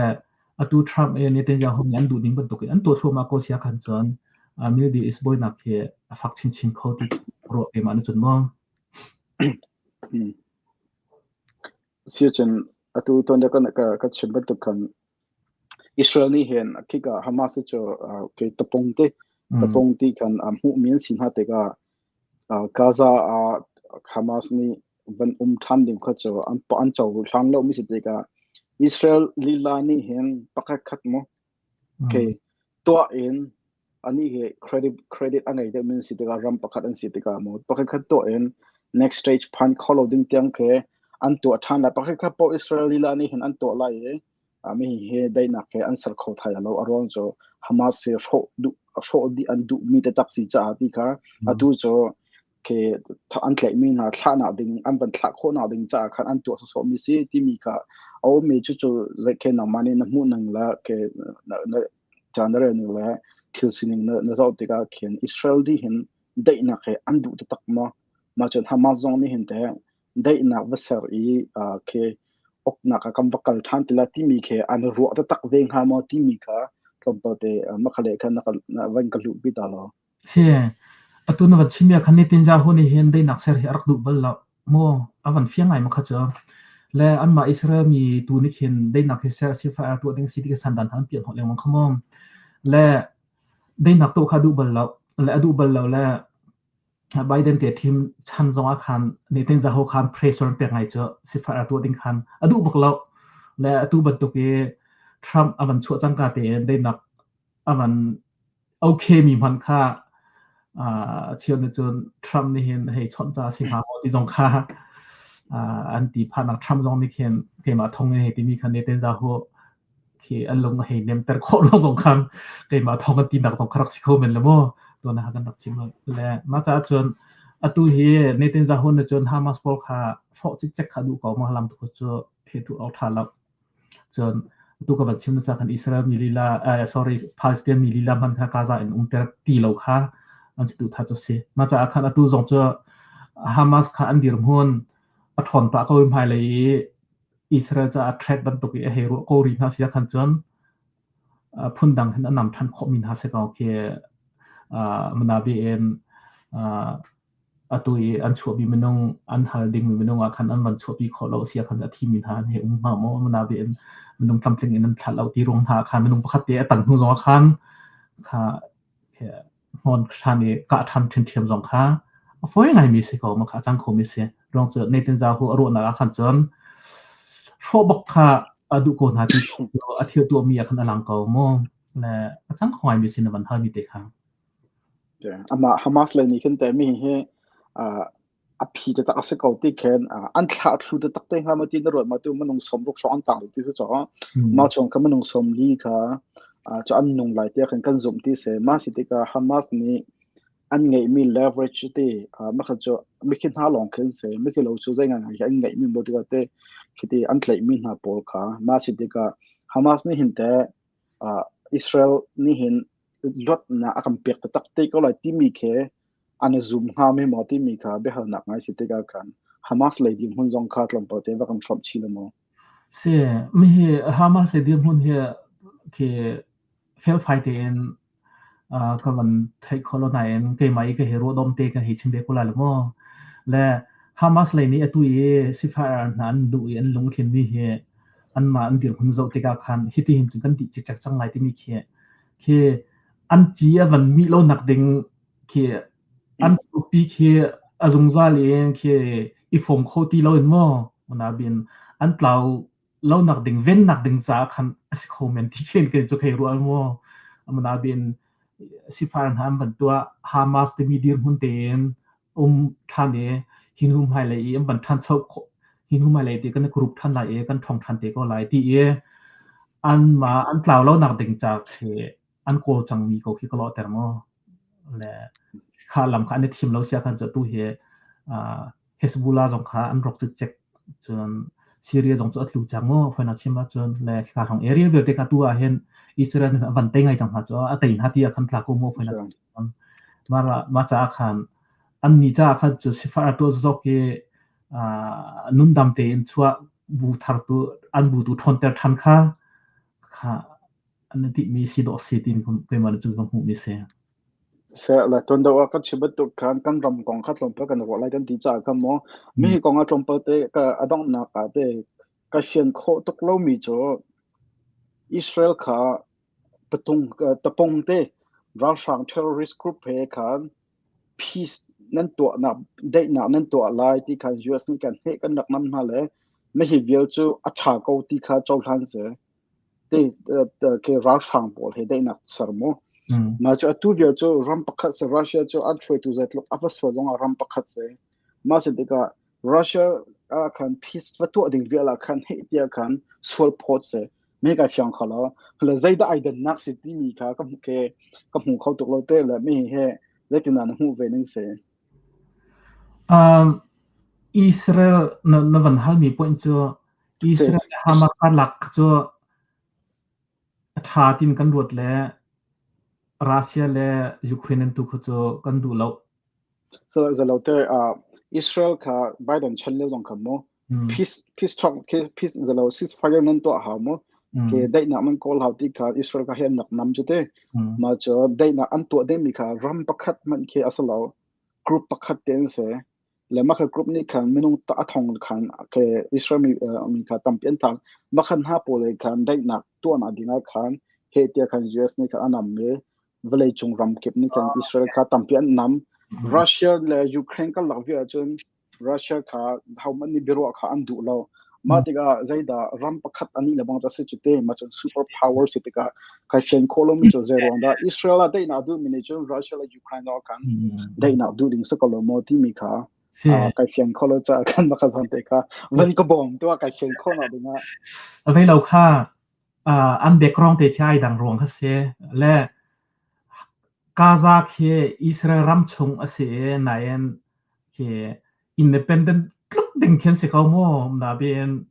atu Trump i Netanyahu nih an duh ding bantuk in an tuah thluahmah ko sia khan cun Middle East buainak hi a fak chinchin kho ti ruah keimah na cun maw?
Siacun atu tuan ka ka chim bantuk khan Israel nih hin khika Hamas cu kei tapung te tapung ti khan hmuhmi an si hna tikah Gaza ah Hamas nih van um ṭhan ding kha cu an an cohlan lomi si tikah Israel lila nih hin pakhat khat mu okay tuah in anih hi credit credit a ngei deuhmi an si tikah ram pakhat an si tikah maw pakhat khat tuah in next stage phan kho lo ding tiang khi an tuah ṭhan lai pakhat khat paoh Israel lila nih hin an tuah lai i mi hi daihnak he an ser kho thai lo a ruang cu Hamas hi hrawh duh hrawh dih an duhmi taktak si caah ti kha atu cu khi an tlaihmi hna thlahnak ding an van thlah khawhnak ding caah khan an tuah sawsawhmi si timi kha a ummi cu cu zeikhe nangmah nih na hmuh ning le ke na caan na rel ning le thil sining na na zoh tikah khin Israel dih hin daihnak he an duh taktak maw mah cun Hamas zong nih hin teh daihnak va ser i khi uknak ah kan va kal ṭhan ti la timi khi an ruah taktak ve hnga maw timi kha tlawmpal te makhale kha na van ka luhpi ta law.
Si, atu na van chim khan Netanyahu nih hin daihnak ser hi a rak duh bal lo. Maw a van fiang ngai ma kha cu. Le anmah Israel mi tu nih khin daihnak hi ser si fa tuah ding si ti sandan han pian hawt lengmang kha maw. Le daihnak tuah kha duh bal lo. Le a duh bal lo le Biden te thim chan zong ah khan Netanyahu khan pressure an pek ngai cu sifah tuah ding khan a duh bak lo. Le atu bantuk i Trump a van chuah cangka tein daihnak a van okay mi hmanh kha chian nih cun Trump nih hin hei chawnh ca si hnga maw ti zong kha an ti phahnak Trump zong nih khin keimah thong hei timi kha Netanyahu khi an lung a hei nemter khawh lo zong khan keimah thong an tinak zong kha rak si kho men le maw tuan ah kan rak chim le mah caah cun. Atu hi Netanyahu nih cun Hamas pawl kha hrawh cikcek kha duh ko ma lam tu cu phe tu awk ṭha lo. Cun atu ka van chim na khan Israel mi lila sorry Palestine mi lila hman kha Gaza in umter ti lo kha an si tu tha cu si. Mah caah khan atu zong cu Hamas kha an dirhmun a ṭhawn pah ko i hmailei i Israel caah threat bantuk i a hei ruah ko rih hna si ahkhan cun phundang hin a nam ṭhan khawhmi hna si ko khi manabi in atu i an chuahmi minung an hal dingmi minung ah khan an van chuahpi khawh lo si ahkhan a thimi hna an hei um hnga maw manabi in minung tlamtling in an thlah lo ti ruang hna ah khan minung pakhat te a tan hnu zong ah khan kha hnawn ṭhan i kah ṭhan ṭhiamṭhiam zong kha a fawi ngaimi si ko ma kha a cang khomi si. Ruang cu Netanyahu a ruahnak ah khan cun hrawh bak kha a duh ko hna ti a thil tuahmi ah khan a lang ko mu. Le a cang kho ngaimi si na van halmi te kha.
Amah Hamas lei nih khin te mi hi a phi taktak a si ko ti khin an thlah thlu taktak te hnga ma ti na ruat ma tu minung 60 hrawng an tang ti si cho ma chung kha minung 40 kha cu an nung lai tiah khan kan zumh ti si ma si tikah Hamas nih an ngeihmi leverage ti ma kha cu mikhi hna lawng khin si mikhi lo cu zei ngai ngai an ngeihmi mo tikah te khiti an tlaihmi hna pawl kha ma si tikah Hamas nih hin te Israel nih hin luatnak a kan pek taktak te ko lai timi khi an i zum hnga mi maw timi kha biahalnak ngai si tikah khan Hamas lei dirhmun zong kha tlawmpal te va kan hrawmh chih le maw?
Si, mi hi Hamas lei dirhmun hi khi felfai tein ka van theih kho lo nain keimah i ka hi ruahdom te ka hei chim ve ko lai lo maw? Le Hamas lei nih atu i sifah hna an duh i an lungthin mi hi anmah an dirhmun zoh tikah khan hiti hin cun kan dih cikcek cang lai timi khi khi an ci a van mih lo nak ding khi an pi khi a zungzal in khi i fom kho ti lo in maw unabin an tlau lo nak ding ven nak ding caah khan a si kho men ti khin kei cu khei rual maw amunabin sifar hna an van tuah Hamas timi dirhmun tein um ṭhan i hin hum hmailei i an van ṭhancho khawh hin hum hmailei ti kan i group ṭhan lai i kan ṭhawng ṭhan te ko lai ti i anmah an tlau lo nak ding ca khi an kawl cangmi ko khi ka lawhter maw le kha lam kha an i thim lo sia khan cu tu hi Hezbollah zong kha an rawk cikcek cun Syria zong cu a tlu cang mu fawinak chim ahcun le khika hrawng area vialte kha tu ah hin Israel nih a van tei ngai cang hna cu a tei hna ti ah khan tla ko mu fawinak mah caah khan annih caah khan cu sifah a tuah zawk i nundam tein chuah bu thar tu an bu tu ṭhawnter ṭhan kha kha an i timhmi si dawh si tiin keimah nih cun ka hmuhmi si.
Seh le tuan deuh ah ka chim bantuk khan kan ram kong kha tlawmpal kan ruah lai kan ti caah khan maw mi hi kong ah tlawmpal te ka a donghnak ah te ka fian khawh tuk lomi cu Israel kha patung tapung te ralhrang terrorist group he khan peace nan tuahnak daihnak nan tuah lai ti khan US nih kan heh kan rak nam hna le mah hi vial cu a ṭha ko ti kha cohlan si. Te ke ralhrang pawl he daihnak ser mu. Mah cu atu vial cu ram pakhat si Russia cu an hruaitu zeitluk a va sual zongah ram pakhat si. Mah si tikah Russia ah khan peace va tuah ding vial ah khan heh tiah khan sual phawt si. Me kai fiang kho lo. Le zeidah ai dannak si timi kha ka hmu ke ka hmu kho tuk lo te le mi he zeitindah na hmuh ve ning si.
Israel na, na van halmi point cu Israel le Hamas karlak cu a ṭha tiin kan ruat le Russia le Ukraine an tu kha cu kan duh lo.
Zalo te Israel kha Biden chan lio zong kha mu peace peace talk peace zalo ceasefire nan tuah hau mu ke daihnak man kawl hau ti kha Israel kha hi nak nam chu te ma cu daihnak an tuah ding mi kha ram pakhat man khi asalo group pakhat te an se le mah kha group nih khan minung a thong khan ke Israel mi mi kha tampi an thang mah khan hna pawl he khan daihnak tuahnak ding ah khan he tiah khan US nih khan a nam i vawlei cung ram kip nih khan Israel kha tampi an nam Russia le Ukraine karlak vial ahcun Russia kha hohmanh nih biaruah kha an duh lo mah tikah zeidah ram pakhat ani le bang si cu te ma cun super power si tikah kai fian khawh lomi cu zei ruang dah Israel ah daihnak duh mi nih cun Russia le Ukraine ah khan daihnak duh ding si ko lo maw timi kha kai fian kho lo caah khan maka zon te kha van ka bawm tu kai fian khawh nak ding ah
Avei lo kha an background te khi ai dang ruang kha si le Gaza khi Israel ram chung a si i nain. Khi independent tluk ding khin si ko mu. Nain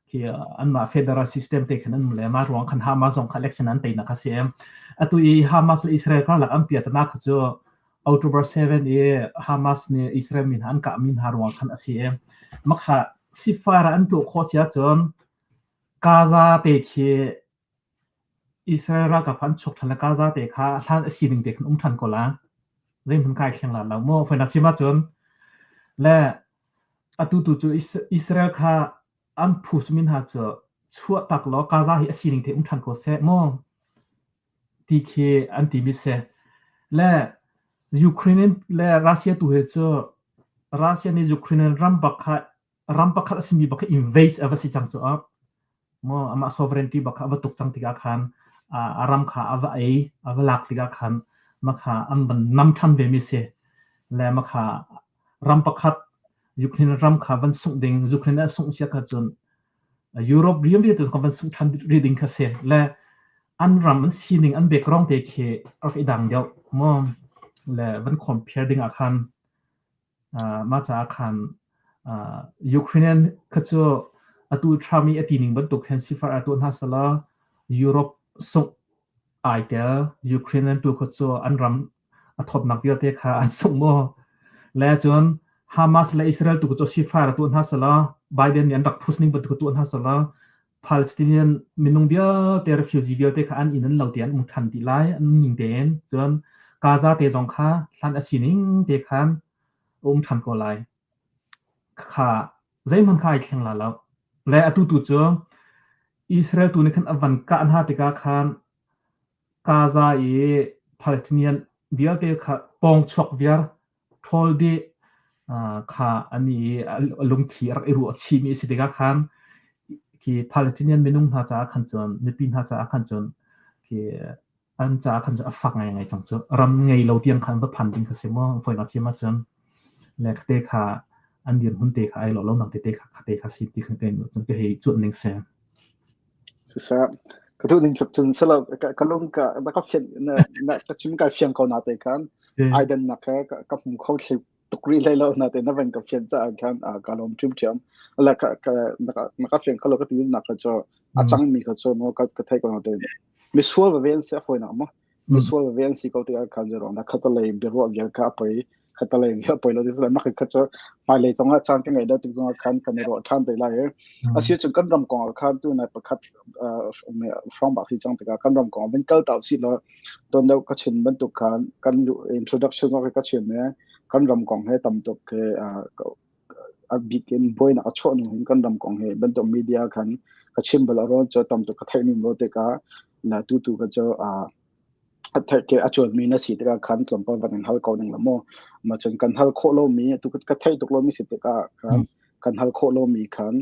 khi anmah federal system te khan an um le mah ruang khan Hamas zong kha election an teinak kha si. Atu i Hamas le Israel karlak an piatana kha cu October 7 i Hamas nih Israel mi hna an kahmi hna ruang khan a si. Makha sifar an tuah khawh si ahcun Gaza te khi Israel ralkap an chuak ṭhan le Gaza te kha hlan a sining te khan um ṭhan ko la. Zeihmanh kai thleng la lo maw? Fawinak chim ahcun le atu tu cu Israel kha an phush mi hna cu chuah tak law Gaza hi a sining te um ṭhan ko seh maw? Ti khi an timi si. Le Ukraine le Russia tu hi cu Russia nih Ukraine ram bak kha ram pakhat a simi bak kha invade a va si cang cu maw amah sovereignty bak kha a va tuk cang tikah khan a ram kha a va ei a va lak tikah khan makha an van nam ṭhan ve mi si le makha ram pakhat Ukraine ram kha van sungh ding Ukraine a sungh sia kha cun Europe riam ri tu van sungh ṭhan ri ding kha si le an ram an sining an background te khi rak i dang deuh maw le van compare ding ah khan Mah caah khan Ukrainian kha cu atu Trump i a ti ning bantuk khan sifar ah tuah hna sehlaw Europe sungh ai tel. Ukrainian tu kha cu an ram a thawtnak vialte kha an sungh maw? Le cun Hamas le Israel tu cu sifar ah tuah hna sehlaw Biden nih an rak push ning bantuk tuah hna sehlaw Palestinian minung vialte refugee vialte kha an inn an lo te an um ṭhan dih lai an ning tein. Cun Gaza te zong kha hlan a sining te khan a um ṭhan ko lai. Kha zeihmanh kha ai thleng la lo. Le atu tu cu Israel tu nih khan a van kah hna tikah khan Gaza i Palestinian vialte kha pawng chuak viar ṭhawl dih kha an i a lungthli a rak i ruah chihmi a si tikah khan khi Palestinian minung hna caah khan cun mipi hna caah khan cun khi an caah khan cun a fak ngaingai cang cu. Ram ngei lo tiang khan va phan ding kha si maw fawinak thiam ahcun le te kha an dirhmun te kha ai lawh lo nak tete kha te kha si ti khan kai cun ka hei cuanh ning si.
Siseh, ka duh ning tluk cun silo ka lung ka na ka fian na na ka chim kai fiang ko na te khan ai dan nak he ka hmu kho thli tuk rih hlei lo na te na van ka fian caah khan ka lawm ṭhiamṭhiam. Le ka ka na ka fian kho lo ka ti nak kha cu a cangmi kha cu mo ka ka thei ko na te misual va ven se fawi nak mo misual va ven si ko tikah khan zerong na khatalei biaruah vial kha a poi khatalei vial poi lo ti mak kha cu hmailei zongah caan ka ngei deuh tik zongah khan kan i ruah ṭhan te lai i asi cun kan ram kong ah khan tu nai pakhat hrawng bak hi cang tikah kan ram kong van kal tau si law ton deuh ka chim bantuk khan kan introduction ka chim ne kan ram kong he tam tuk ke a bik in buainak a chuah nu hin kan ram kong he bantuk media khan ka chim bal ron cho tam tuk ka theih ning lo tikah na tu tu ka cho a ke a chuan mi na si tikah khan tlawmpal van in hal ko ning la mu ma cun kan hal khawh lo mi tu ka theih tuk lo mi si tikah khan kan hal khawh lo mi khan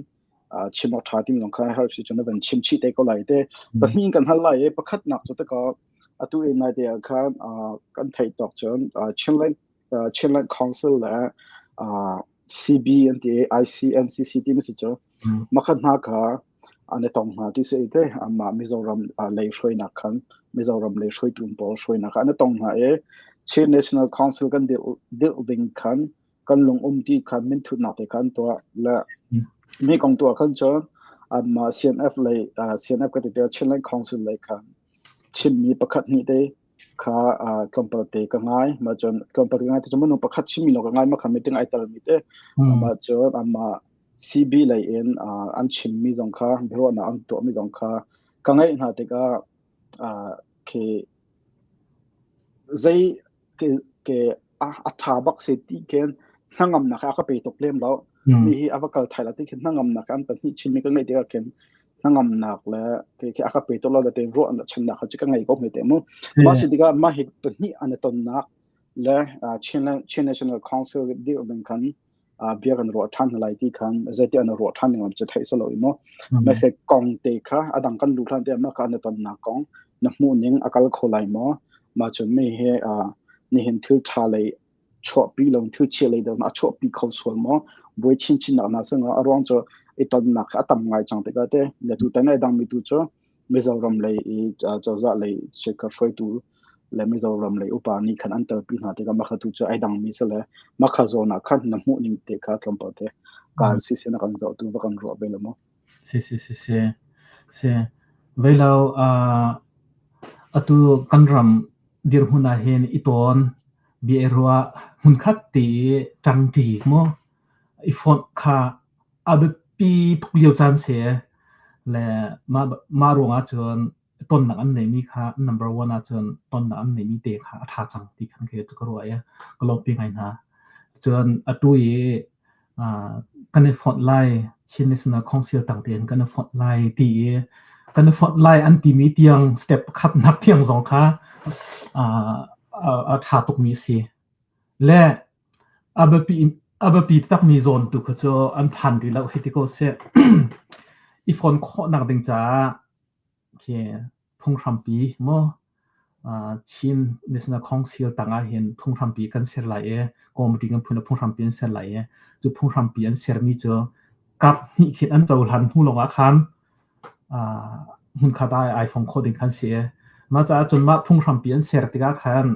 chim awk ṭha tim zong khan har si cun na van chim chih te ko lai te pahnih kan hal lai i pakhat nak cu tikah atu in nai te ah khan kan theih tawk cun Chinland Chinland Council le CB an ti ICNCC ti si cu makhat hna kha an i tong hna ti si te amah Mizoram lei hruainak khan Mizoram lei hruaitu pawl hruainak kha an i tong hna i Chin National Council kan dirh ding khan kan lung um ti khan minthutnak te khan tuah le mi kong tuah khan cun anmah CNF lei CNF ka ti te Chinland Council lei khan chimmi pakhat hnih te kha tlawmpal te ka ngai ma cun tlawmpal te ngai te cun minung pakhat chimmi lawng ka ngai ma kha meeting ai tel mi te mah cun amah CB lei in an chimmi zong kha biaruahnak an tuahmi zong kha ka ngaih hna tikah khi zei ke ke a ṭha bak si ti khin hnangamnak a ka pe tuk lem lo. Mi hi a va kal thai la ti khin hnangamnak an pahnih chimmi ka ngeih tikah khin hnangamnak le ke khi a ka pe tuk lo le te ruah channak kha cu ka ngei ko hme te mu. Mah si tikah mah hi pahnih an i tonnak le Chin, Chin National Council dirh ding khan bia kan ruah ṭhan hna lai ti khan zeiti an ruah ṭhan ning lam cu theih silo i mu. Mah hi kong te kha a dang kan luh hlan te mah kha an i tonnak kong na hmuh ning a kal kho lai maw? Mah cun mi hi nihin thil ṭha lei chuahpi lo thil chia lei deuh a chuahpi kho sual maw? Buai chinchin nak na singa a ruang cu i tonnak a tam ngai cang tikah te le tu tan ai dang mi tu cu Mizoram lei i cozah lei checker hruaitu. Le Mizoram lei upa nih khan an telpi hna tikah mah kha tu cu ai dangmi si le mah kha zawn ah khan na hmuh ning te kha tlawmpal te kaan si na kan zohtu va kan ruah ve lo maw?
Si si si si si Veilo atu kan ram dirhmun ah hin i tawn bia i ruah hmunkhat te i ṭangṭi maw i fonh kha a biapi tuk lio caan si le mah mah ruangah cun tonnak an neimi kha number one ahcun tonnak an neimi te kha a ṭha cang ti khan kei cu ka ruah i ka lawmhpi ngai hna. Cun atu i kan i fonh lai Chin National Council tang tein kan i fonh lai ti i kan i fonh lai an timi tiang step pakhatnak tiang zong kha a ṭha tukmi a si. Le a biapi a biapi takmi zawn tu kha cu an phan rih lo hei ti ko seh. I fon khawhnak ding caah Khi phunghrampi maw Chin National Council tangah hin phunghrampi kan ser lai i committee kan phun ah phunghrampi an ser lai i cu phunghrampi an sermi cu kap hnih khin an cohlan hnu lawngah khan hmunkhat ah ai fong khawh ding khan si. Mah caah cun mah phunghrampi an ser tikah khan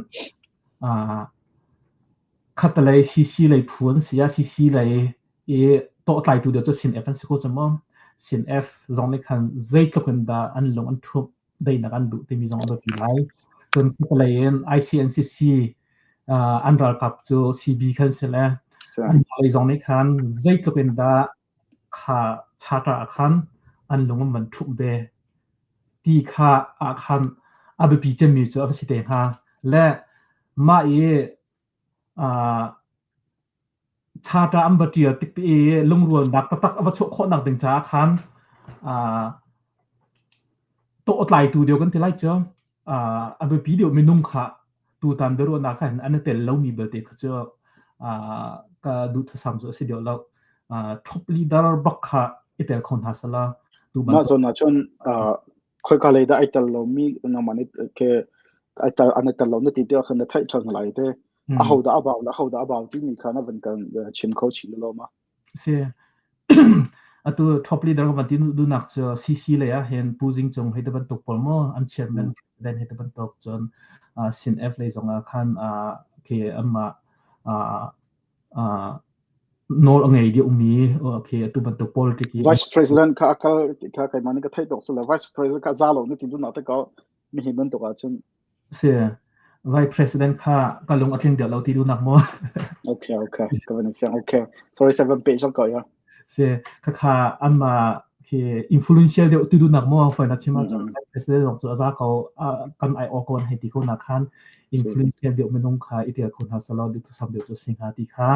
khatalei CC lei phu an si ah CC lei i tawhtlaitu deuh cu CNF an si ko cu mu. CNF zong nih khan zeitluk in dah an lung an ṭhumh daihnak an duh timi zong a biapi lai. Cun khatalei in ICNCC an ralkap cu CB khan si le an lei zong nih khan zeitluk in dah kha charter ah khan an lung an van ṭhumh ve ti kha ah khan a biapi cemmi cu a va si te hnga. Le mah i Charter an va ṭial tik i lungrualnak taktak a va chuah khawhnak ding caah khan tawhtlaitu deuh kan ti lai cu. A biapi deuh minung kha tutan biaruahnak ah hin an i tel lomi belte kha cu ka duhthusam cu a si deuh lo. Top leader bak kha i tel kho hna sehla tu
Mah zawn ahcun khoika lei dah ai tel lomi nangmah nih ke ai tel an i tel lo na ti tiah khan na theih ṭhan lai te. Aho dah a bau le aho dah a bau timi kha na van kan chim kho chih lo ma?
Si. Atu top leader ka van ti duhnak cu CC lei ah hin Pu Zing Cung hei te bantuk pawl maw an chairman president hei te bantuk cun Sin F lei zong ah khan khi anmah nawl a ngei deuhmi okay atu bantuk politic
i Vice President kha akal kha keimah nih ka theih tuk sile Vice President kha za lo na ti duhnak te ko mihi bantuk ahcun
Si. Vice President kha ka lung a tling deuh lo ti duhnak maw?
Okay, okay. Ka van fiang. Okay. Sorry, seven page ko ya.
Si, khakha anmah khi influential deuh ti duhnak maw foi na chim ahcun Vice President zong cu a za ko kan ai aw ko an hei ti ko na khan influential deuh minung kha i tel kho hna selaw duhthusam deuh cu si hnga ti kha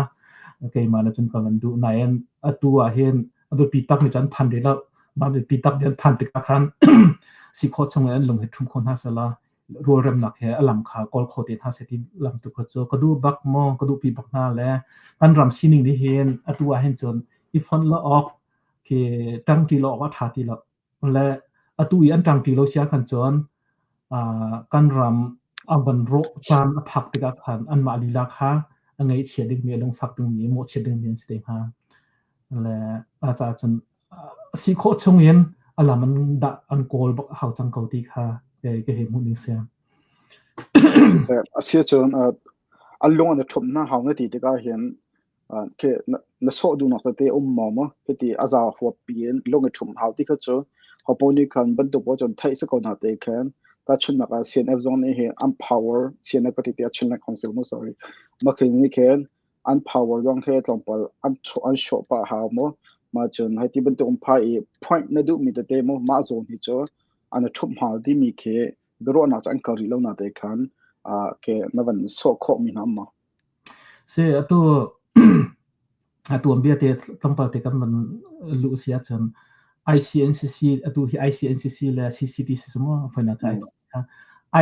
keimah na cun ka van duh nain atu ah hin a biapi tak mi cu an phan rih lo mah biapi tak mi an phan tikah khan si khawh chung in an lung hi ṭhum kho hna selaw rualremnak he a lam kha kawl kho te hna seh ti lam tu kha cu ka duh bak maw ka duhpi bak hna le kan ram sining nih hin atu ah hin cun i fonh lo awk khi ṭangṭi lo awk a ṭha ti lo le atu i an ṭangṭi lo sia khan cun kan ram a van rawh caan a phak tikah khan anmah lila kha a ngaihchia dingmi a lungfak dingmi mawhchiat dingmi an si te hnga le a caah cun a si khawh chung in a lam an dah an kawl bak a hau cang ko ti kha ka hei hmuh ning si.
A si cun an lung an i ṭhumh hna hau na ti tikah hin khi na sawh duhnak tete um maw maw hiti a za huap piin lung i ṭhumh hau ti kha cu hopo nih khan bantuk pawl cun theih si ko hna te khan tahchunhnak ah CNF zong nih hi an power CNF ka ti ti a Chinland Council mu sorry makhin nih khin an power zong he tlawmpal an an hrawh pah hau mu ma cun hei ti bantuk um pha i point na duhmi tete mu mah zawn hi cu an i ṭhumh hau timi khi biaruahnak cu an kal rih lo na te khan ke na van sawh khawh mi hna ma
Si atu atu an bia te tlawmpal te kan van luh si ahcun ICNCC atu hi ICNCC le CCTC cu maw foina cai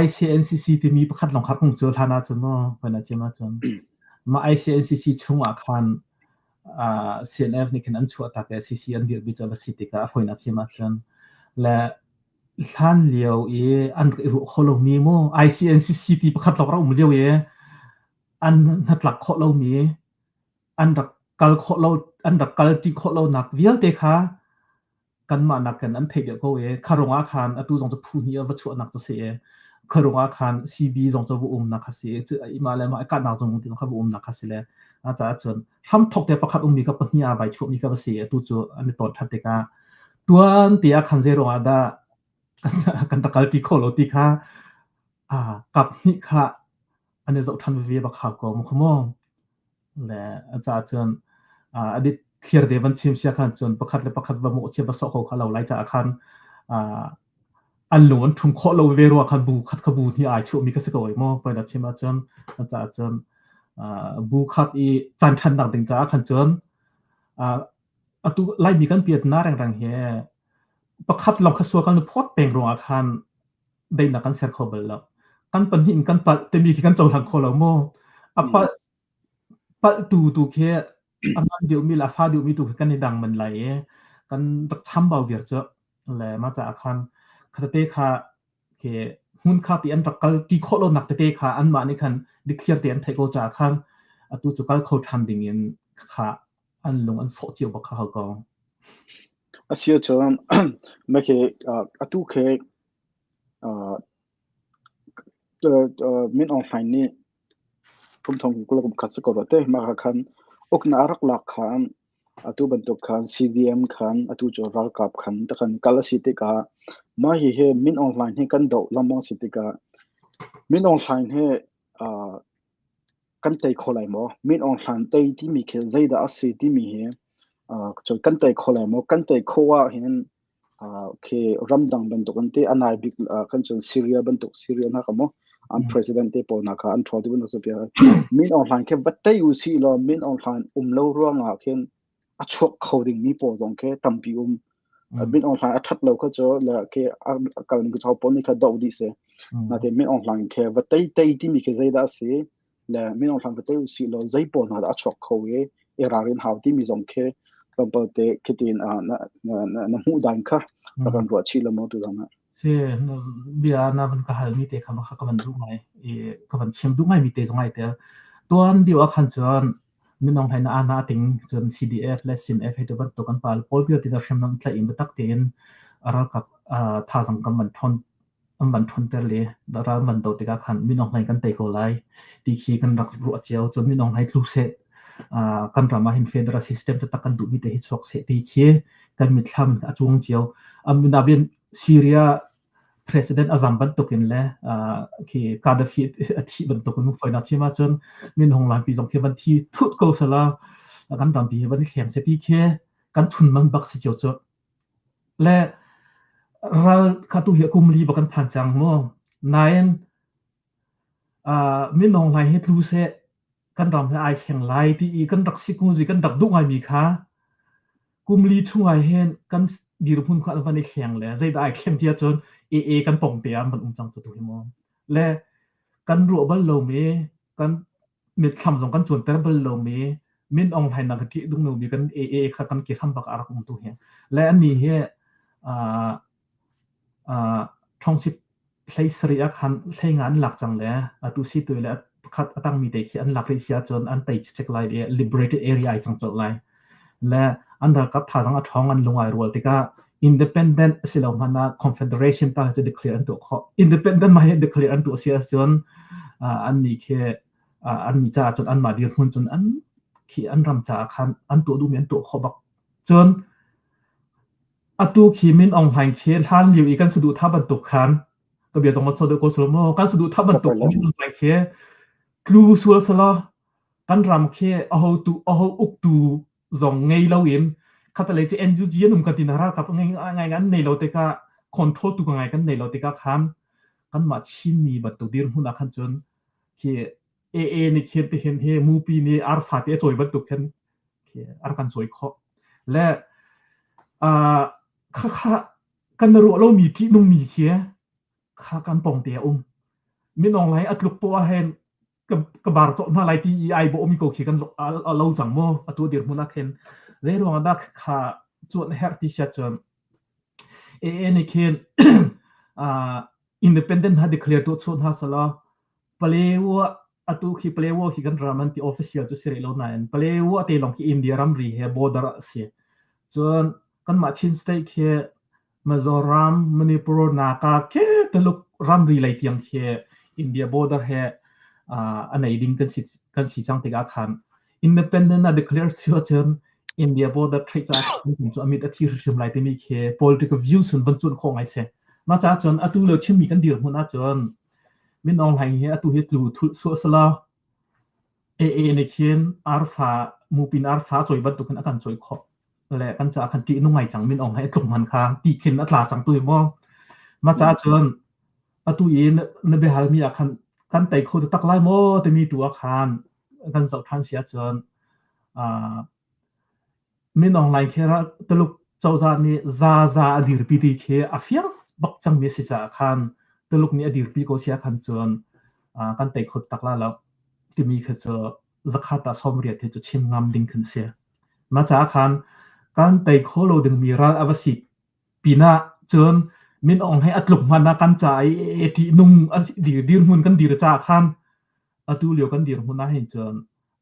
ICNCC timi pakhat lawng kha kung cu hlan ahcun maw foina chim ahcun mah ICNCC chung ah khan CNF nih khin an chuah tak i CC an dirhmi cu a va si tikah a foina chim ahcun le hlan lio i an rak i ruah kho lomi mu ICNCC ti pakhat lawng rak um lio i an hnatlak khawh lomi an rak kal khawh lo an rak kal ṭi khawh lonak vialte kha kanmah nakin an theih deuh ko i kha ruangah khan atu zong cu phu hnih ah va chuahnak cu si i. Khuarung ah khan CB zong cu va umnak kha si. Cu mah le mah i kahnak zong ti kha va umnak kha si le a caah cun hramthok te pakhat ummi kha pahnih ah vai chuahmi kha va si. Atu cu an i ton ṭhan tikah tuan te ah khan zei ruangah dah kan rak kalpi kho lo ti kha kap hnih kha an i zoh ṭhan veve bak hau ko mu kha mu. Le a caah cun a dit thlir te van chim sia khan cun pakhat le pakhat va mawhchiat va sawh ko kha lo lai caah khan an lung an ṭhum khawh lo ve rua khan bu khat kha bu hnih ai chuahmi ka si ko ai maw poi na chim ahcun a caah cun bu khat i caan ṭhannak ding caah khan cun atu Laimi kan piat na rengreng hi pakhat lawng kha sual kan phawt peng ruangah khan daihnak kan ser kho bal lo. Kan pahnih in kan palh timi khi kan cohlang kho lo maw? A palh palhtu tu khi a ngan deuhmi le a fa deuhmi tu khi kan i dang men lai i kan rak chambau viar cu le mah caah khan khatete kha khi hmun kha ti an rak kal ti khawh lonak tete kha anmah nih khan dikthliar te an theih ko caah khan atu cu kal kho ṭhan ding in kha an lung an sawh cio bak kha hau ko.
A si ahcun mah khi atu khi Min Aung Hlaing nih kum thong 21 si ko rua te. Mah khan uknak a rak lak khan atu bantuk khan CDM khan atu cu ralkap khan takhan kal a si tikah mah hihi Min Aung Hlaing hi kan doh lengmang si tikah Min Aung Hlaing hi kan tei kho lai maw? Min Aung Hlaing tei timi khi zeidah a si timi hi cun kan tei kho lai maw? Kan tei khawh ahhin khi ramdang bantuk an ti a nai bik kan cun Syria bantuk Syria hna kha mu an president te pawl hna kha an ṭhawl ti bantuk si Min Aung Hlaing khi va tei u sih law Min Aung Hlaing um lo ruangah khin a chuak kho dingmi pawl zong khi tampi um. Min Aung Hlaing a ṭhat lo kha cu le khi a kal ning cu pawl nih kha doh dih si. Natein Min Aung Hlaing khi va tei tei timi khi zeidah a si? Le Min Aung Hlaing va tei u sih law zei pawl hna dah a chuak kho i i ralrin hau timi zong khi tlawmpal te khitin na na hmuh dan kha rak kan ruah chih lo maw tu zong ah?
Si, bia na van ka halmi te kha ka van duh ngai i ka van chim duh ngaimi te zong ai tel. Tuan deuh ah khan cun minung he na ana ting cun CDF le SINF he ti bantuk an pal pawl vialte na hriamnam tlaih in biatak tein ralkap thazang kan van ṭhawn an van ṭhawnter le ral man do tikah khan minung hlei kan tei ko lai ti khi kan rak ruah cio. Cun minung hlei tlu seh kan ram ah hin federal system taktak kan duhmi te hi chuak seh ti khi kan mitthlam a cuang cio. Nain Syria president a zam bantukin le khi Gaddafi a thih bantukin foinak chim ahcun minung lampi zong khi van thi thut ko sela kan rampi hi van i thleng seh ti khi kan chunmang bak si cio cu. Le ral kha tu hi kum li bak kan phan cang mu. Nain minung lai hi tlu seh kan ram hi ai thleng lai ti i kan rak sikmuzi kan rak duh ngaimi kha kum li chung ah hin kan dirhmun kha an van i thleng le zeidah ai thleng ti ahcun AA kan pong te ah an van um cang cu tu hi mu. Le kan ruah bal lomi kan mitthlam zong kan cuanter bal lomi Min Aung Hlaing nak ka dung lomi kan AA kha kan ke hram bak a rak um tu hi. Le annih hi ṭhawngchip hlei sarih ah khan hlei nga an lak cang le atu si tu le pakhat a tangmi te khi an lak rih si ahcun an tei cicek lai i liberated area ai cang colh lai. Le an ralkap thazaang a ṭhawng an lung ai rual tikah independent a si lo hmanh ah confederation ta cu declare an tuah khawh. Independent mah hi declare an tuah si ahcun an nih khi an nih caah cun anmah dirhmun cun an khi an ram caah khan an tuah duhmi an tuah khawh bak. Cun atu khi Min Aung Hlaing khi hlan lio i kan saduhthah bantuk khan ka bia zong so deuh ko selaw maw kan saduhthah bantuk Min Aung Hlaing khi tlu sual selaw kan ram khi aho tu aho uktu zong ngei loin khatalei cu NUG an um kan ti na ralkap ngai ngai an nei lo tikah control tu ngai kan nei lo tikah khan kanmah Chinmi bantuk dirhmun ah khan cun khi AA nih khin ti hin hi mupi nih arfa te a cawi bantuk khin khi ar kan cawi khawh le khakha kan ruah lomi ṭihnungmi khi kha kan pong te a um minong lai a tluk poah hen ka bar cawh hna lai ti i ai bawhmi ko khi kan a lo cang maw atu dirhmun ah khin zei ruangah dah kha cuan herh ti sia cun AA nih khin independent ha declare tu chuah hna sala Palewa atu khi Palewa khi kan ram an ti official cu si rih lo nain Palewa te lawng khi India ramri he border a si. Cun kanmah Chin state khi Mizoram, Manipur, Naga khi Tuluk ramri lei tiang khi India border he a nei ding kan si cang tikah khan independent a declare si ahcun India border trade ca cu amit a thi hrim lai timi khi political views sun van cun khawh ngai se. Mah caah cun atu lio chimmi kan dirhmun ahcun Min Aung Hlaing hi atu hi tlu thulh suah sala AA nih khin arfa mupin arfa cawi bantuk in a kan cawi khawh le kan caah khan ṭih nung ngai cang. Min Aung Hlaing a tluk man kha ti khin a tla cang tu hi maw. Mah caah cun atu i na biahalmi ah khan kan tei kho tak lai maw timi tu ah khan kan zoh ṭhan si ahcun Min Aung Hlaing khi Tuluk cozah nih zaza a dirpi ti khi a fiang bak cangmi a si caah khan Tuluk nih a dirpi ko si ahkhan cun kan tei kho tak lai lo timi khi cu zakhat ah 80 hi cu chim ngam ding khin a si. Mah caah khan kan tei kho lo dingmi ral a va si pinah cun Min Aung Hlaing a tluk hmanh ah kan ca i ṭihnung a dirhmun kan dir caah khan atu lio kan dirhmun ah hin cun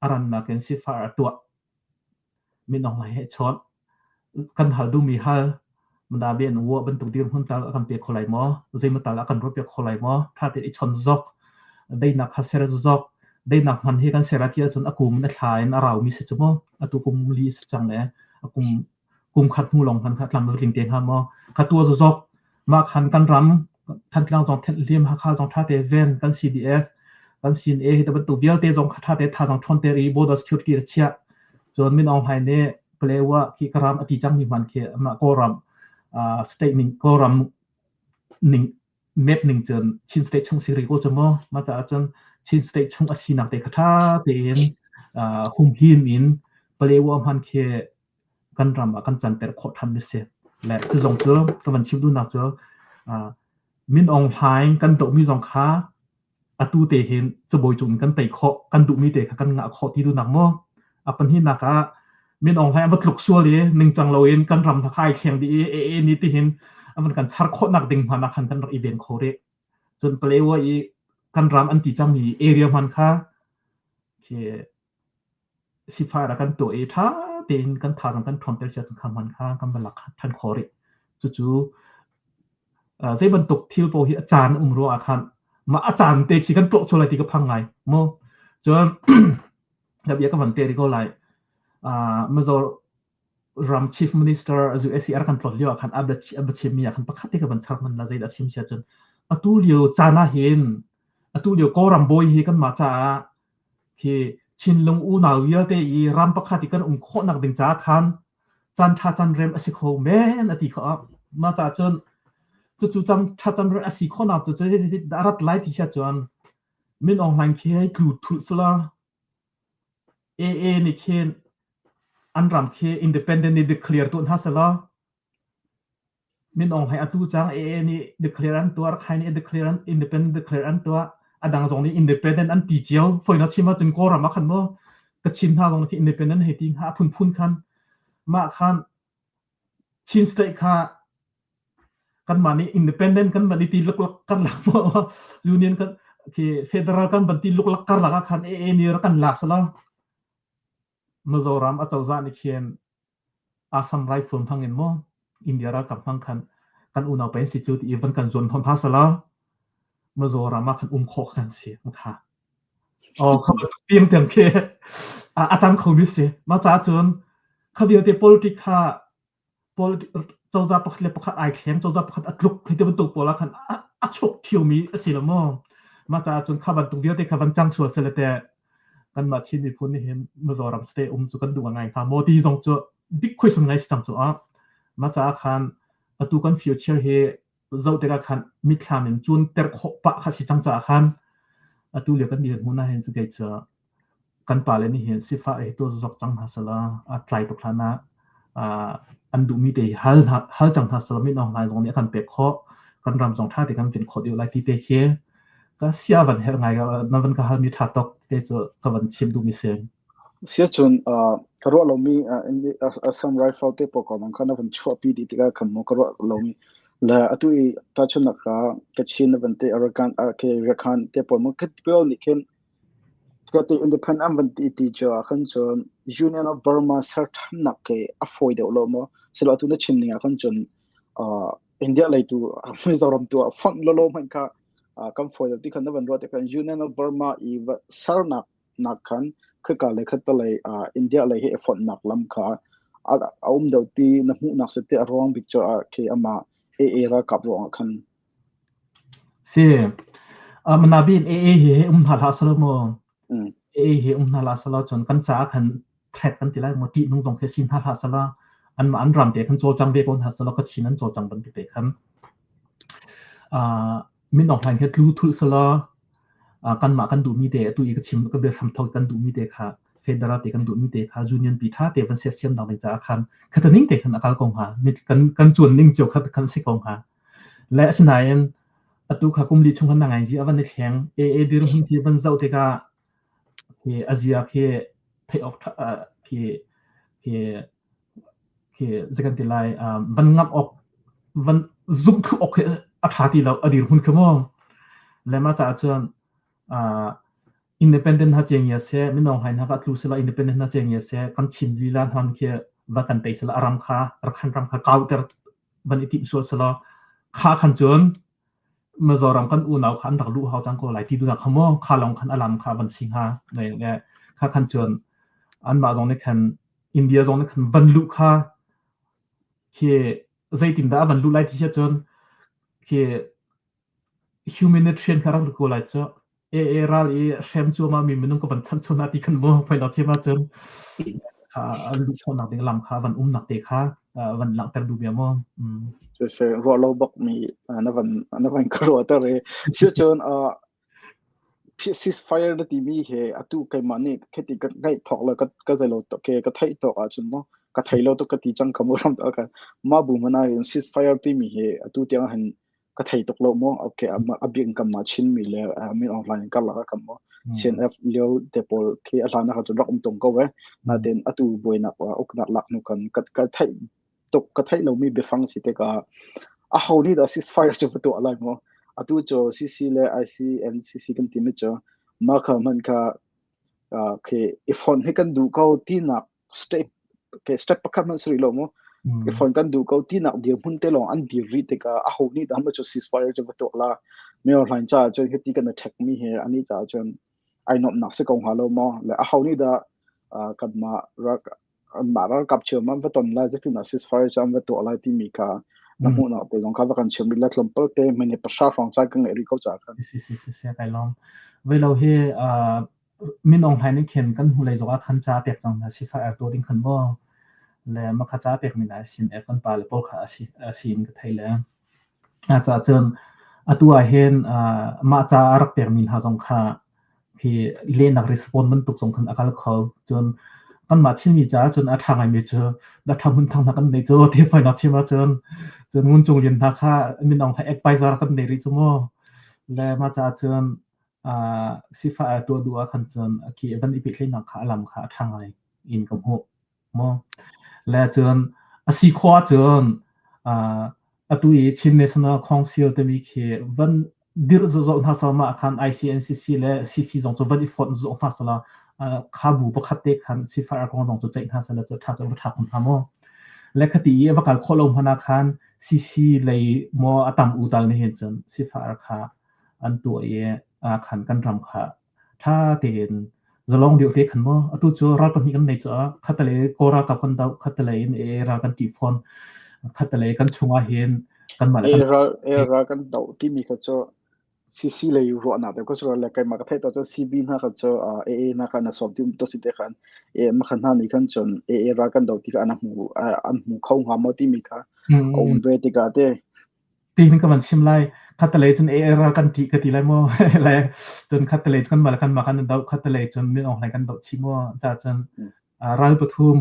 a rannak in sifar a tuah Min Aung Hlaing he chawnh kan hal duhmi hal Madabi an uah bantuk dirhmun tal a kan pe kho lai maw? Zeimaw tal a kan ruahpiak kho lai maw? Ṭha tein i chon zok, daihnak kha ser zok, daihnak hman hi kan ser ah ti ahcun a kum in a thla in a raumi si cu maw? Atu kum li si cang le a kum kum khat hnu lawng hman kha tlam tling te hnga maw? Kha tua zok, mah khan kan ram Thantlang zong Thenhlim, Hakha zong ṭha te ven, kan CDF, kan CNA hi bantuk vialte zong kha ṭha te thazaang ṭhawnter i border security a chiah. Cun Min Aung Hlaing nih Palewa khi ka ram a ti cangmi hman khi amah Kawlram state ning Kawlram ning map ning cun Chin state chung si rih ko cu mu. Mah caah cun Chin state chung a sinak te kha ṭha tein humhim in Palewa hman khi kan ram ah kan canter khawh ṭhan mi si. Le cu zong cu ka van chim duhnak cu Min Aung Hlaing kan dohmi zong kha atu te hin cabawi cung in kan tei khawh, kan duhmi te kha kan ngah khawh ti duhnak maw? A pahnihnak ah Min Aung Hlaing a va tluk sual i ningcang loin kan ram hna kha ai thleng dih i AA nih tihin a van kan char khawhnak ding hmanh ah khan kan rak i ven kho rih. Cun Palewa i kan ram an ti cangmi area hman kha khi sifar a kan tuah i ṭha tein kan thazaang kan ṭhawnter cia cun kha hman kha kan va lak ṭhan khawh rih. Cucu zei bantuk thil paoh hi a caan um ruang ah khan mah a caan te khi kan tlawh sual lai ti ka phang ngai mu. Cun ka bia ka van te rih ko lai. Mizo ram chief minister USC kan tlawt lio ah khan a bia chimmi ah khan pakhat te ka van char hman la zeidah a chim sia cun atu lio caan ah hin atu lio Kawlram bawi hi kanmah caah Hi Chinlung unau vialte i ram pakhat i kan um khawhnak ding caah khan caan ṭha caan rem a si kho men a ti kho. Mah caah cun cucu caan ṭha caan rem a si khawhnak cu a rat lai ti si ahcun Min Aung Hlaing khi hei tlu thulh sila AA nih khin an ram khi independent nih declare tuah hna selaw Min Aung Hlaing atu cang AA nih declare an tuah, Rakhine nih declare an independent declare an tuah. A dang zong nih independent an ti cio. Foina chim ahcun Kawlram ah khan maw Kachin hna zong khi independent hei ti hnga a phunphun khan mah khan Chin state kha kanmah nih independent kan van i ti luklak karlak maw union kan khi federal kan van ti luklak karlak ah khan AA nih rak kan lak sala Mizoram acozah nih khin Assam Rifle hmang in maw India ralkap hmang khan kan unau pa in si cu ti i van kan zuan hnawh hna selaw Mizoram ah khan um khawh kan si kha. Oh, kha tiang tiang khi a cang kho mi si. Mah caah cun kha vialte politic kha cozah pakhat le pakhat ai thleng, cozah pakhat a tluk hei ti bantuk pawl ah khan a chuk thiomi a si lo maw? Mah caah cun kha bantuk vialte kha van cang sual sele teh kanmah Chin miphun nih hin Mizoram state um cu kan duh ngai hnga maw ti zong cu big question ngai si cang cu ah. Mah caah khan atu kan future hi zoh tikah khan mitthlam in cun ter khawh pah kha si cang caah khan atu lio kan dirhmun ah hin cu kei cu kan pale nih hin sifah hi tuah zok cang hna sala a tlai tuk hlan ah an duhmi te hi hal hna hal cang hna sala Min Aung Hlaing zong nih a kan pek khawh kan ram zong ṭha te kan ven khawh deuh lai ti te khi ka sia van herh ngai na van ka halmi ṭha tok te cu ka van chim duhmi si.
Siacun ka ruah lomi Assam Rifle te pawl ko kha na van chuahpi dih tikah khan maw ka ruah lomi le atu i tahchunhnak ah Kachin na van te Arakan ke Rakhine te pawl mo pawl nih khin Kati independent an van ti ti cu ah khan cun Union of Burma ser ṭhannak khi a fawi deuh lo maw? Silo atu na chim ning ah khan cun India lei tu Mizoram tu ah fonh lawlaw hmanh kha. Kan fawi lo ti khan na van ruah tikhan Union of Burma i sernak nak khan khika le khatalei India lei he i fonhnak lam kha a um deuh ti na hmuhnak si te a ruang bik cu khi amah AA ralkap ruangah khan.
Si. Manabi in AA hi um hna hlah selaw mu. AA hi um hna hlah selaw cun kan caah khan threat kan ti lai maw ṭihnung zong khi si hna hlah selaw anmah an ram te khan cawlcang ve ko hna selaw Kachin an cawlcang bantuk te khan Min Aung Hlaing hi tlu thulh selaw kanmah kan duhmi te atu i ka chim ka biahram thawk kan duhmi te kha federal te kan duhmi te kha union pi ṭha te van sersiamnak ding caah khan khataning te khan a kal ko hnga. Kan kan cuan ning cio kha khan si ko hnga. Le asinain atu kha kum li chung khan na ngai zi a van i thleng AA dirhmun khi van zoh tikah khi a zia khi theih awk khi khi khi zei kan ti lai van ngamh awk van zumh thlu awk khi a ṭha ti lo a dirhmun khi mu le mah caah cun independent ha cheng ya seh minong hai hna ka tlu sela independent ha cheng ya seh kan Chin lila hnon khi va kan tei sela ram kha rakhan ram kha kauter van i tim sual sela kha khan cun Mizoram kan unau kha an rak luh hau cang ko lai ti duhnak kha maw kha lawng khan alam kha van si hnga le kha khan cun anmah zong nih khan India zong nih khan van luh kha khi zeitindah a van luh lai ti si ahcun khi humanitarian kha rak lut ko lai cu AA ral i hrem cuahmah mi minung ka van chanh chun ah ti khan mu phailo chim ahcun kha an luh khawhnak ding lam kha van umnak te kha van langhter duh bia mu.
Se ruah lo bak mi na van na van ka ruah ter i sicun ceasefire na timi he atu keimah nih khiti ka ngaih thawk le ka ka zeilo to ke ka theih tawk ahcun mu ka thei lo tuk ka ti cang ka mu ram ka mah bu hmana in ceasefire timi he atu tiang hin ka thei tuk lo mu okay a bik in kanmah Chinmi le Min Aung Hlaing karlak ah kan mu CNF lio te pawl khi a hlan ah cun rak um tung ko e natin atu buainak uknak lak hnu kan ka theih tuk ka theih lomi biafang si tikah a ho nih dah ceasefire cu va tuah lai mu atu cu CC le ICNCC kan timi cu mah kha hmanh kha khi i fonh hi kan duh ko tinak step okay, step pakhat hmanh si rih lo mu i fonh kan duh ko tinak dirhmun te lawng an dir rih tikah a ho nih dah cu ceasefire cu va tuah la Mayor Hlaing caah cun hiti kan i ṭhek mi hi ani caah cun ai nuamhnak si ko hnga lo maw le a ho nih dah kanmah rak mah ralkap cheu man va ton lai zeitin ah ceasefire cu an va tuah lai timi kha na hmuhnak te zong kha va kan chim rih la tlawmpal te mini pahra hrawng caan ka ngeih rih ko caah khan
si si si si kai lawm vei lo hi Min Aung Hlaing nih khin kan hnulei zongah khan ca pek cang hna sifah er tuah ding khan maw le makha ca pekmi hna sin e kan pale pawl kha a si in ka thei le caah cun atu ah hin mah ca a rak pekmi hna zong kha khi lehnak response bantuk zong khan a kal kho cun kanmah Chinmi caah cun a ṭha ngaimi cu Doctor Hmun Thang hna kan nei cu ti fawinak chim ahcun cun Ngun Cung Lian hna kha Min Aung Hlaing advisor kan nei rih cu mu le mah caah cun sifah a tuah duh ah khan cun khi van i pehtlaihnak kha a lam kha a ṭha ngai in ka hmuh mu. Le cun a si khawh ahcun atu i Chin National Council timi khi van dirh zoh hna selaw mah khan ICNCC le CC zong cu van i fonh zoh hna selaw kha bu pakhat te khan sifah kong zong cu ceih hna selaw cu ṭha cu va ṭha kun hnga maw. Le khati i a va kal khawh lo hmanh ah khan CC lei maw a tam u tal nih hin cun sifah kha an tuah i khan kan ram kha ṭha tein zalong deuh te khan maw atu cu ral pahnih kan nei caah khatalei Kawl ralkap kan doh khatalei in AA ral kan ṭih fawn khatalei kan chungah hin kanmah le
kan ral ral kan doh timi kha cu CC lei ruahnak te ko le keimah ka theih to cu CB hna kha cu AA hna kha na sawm ti um to si te khan e ma khan hna nih khan cun AA ral kan doh ti kha an hmu an hmu kho hnga maw timi kha a um ve tikah te
Tihin ka van chim lai. Khattelei cun AA ral kan ṭih ka ti lai maw? Le cun khattelei cun kanmah le kanmah kan i doh, khattelei cun min Aung Hlaing kan doh chih maw? Caah cun ral pathum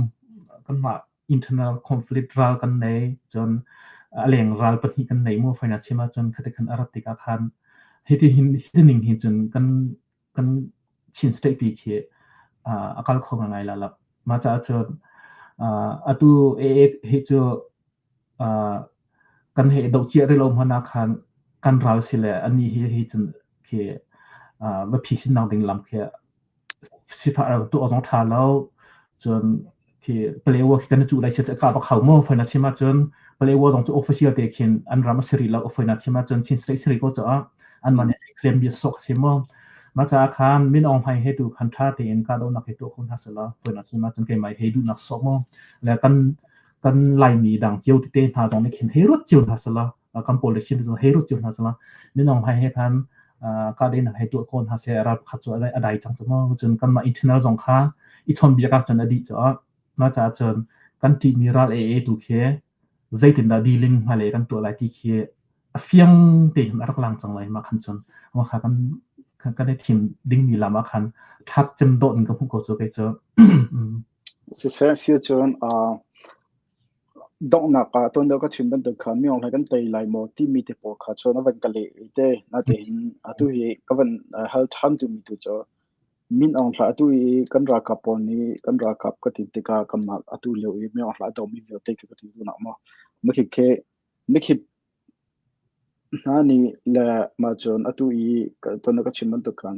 kanmah internal conflict ral kan nei, cun a leng ral pahnih kan nei mu faina chim ahcun khati khan a rat tikah khan hiti hin hiti ning hi cun kan kan Chin state pi khi a kal kho ngai la lo. Mah caah cun atu AA hi cu kan hei doh cia rih lo hmanh ah khan kan ral si le anih hi hi cun khi va phisin ding lam khi sifah rak tuah zong ṭha lo. Cun khi Palewa khi kan i cuh lai siat ka bak hau maw faina chim ahcun Palewa zong cu official te khin an ram a si rih lo faina chim ahcun Chin State si rih ko caah. Anmah nih claim mi sawk si mu. Mah caah khan Min Aung Hlaing he tu khan ṭha tein kahdohnak hi tuah kho hna selaw puainak si ma cun keimah hei duhnak sawk mu. Le kan kan Laimi dang cio tete hna zong nih khin hei ruat cio hna selaw kan politician zong hei ruat cio hna selaw Min Aung Hlaing he khan kahdohnak hei tuah kho hna seh ral pakhat cu a dai cang cu mu. Cun kanmah internal zong kha i chawnhbiak ah cun a dih caah mah caah cun kan ṭihmi ral AA tu khi zeitindah dealing hmailei kan tuah lai ti khi a fiang tein a rak lang cang lai mah khan cun mah kha kan kan i thim dingmi lam ah khan ṭhat cem dawh in ka hmuh ko cu kei cu.
Siseh si cun donghnak ah tuan deuh ka chim bantuk khan mi hlei kan tei lai maw timi te pawl kha cun a van ka leh te natein atu hi ka van hal ṭhan duhmi tu cu Min Aung Hlaing atu i kan ralkap pawl nih kan ralkap ka ti tikah kanmah atu lio i Min Aung Hlaing a domi vialte khi ka ti duhnak maw. Makhit khi mikhip hna nih le mah cun atu i tuan ka chim bantuk khan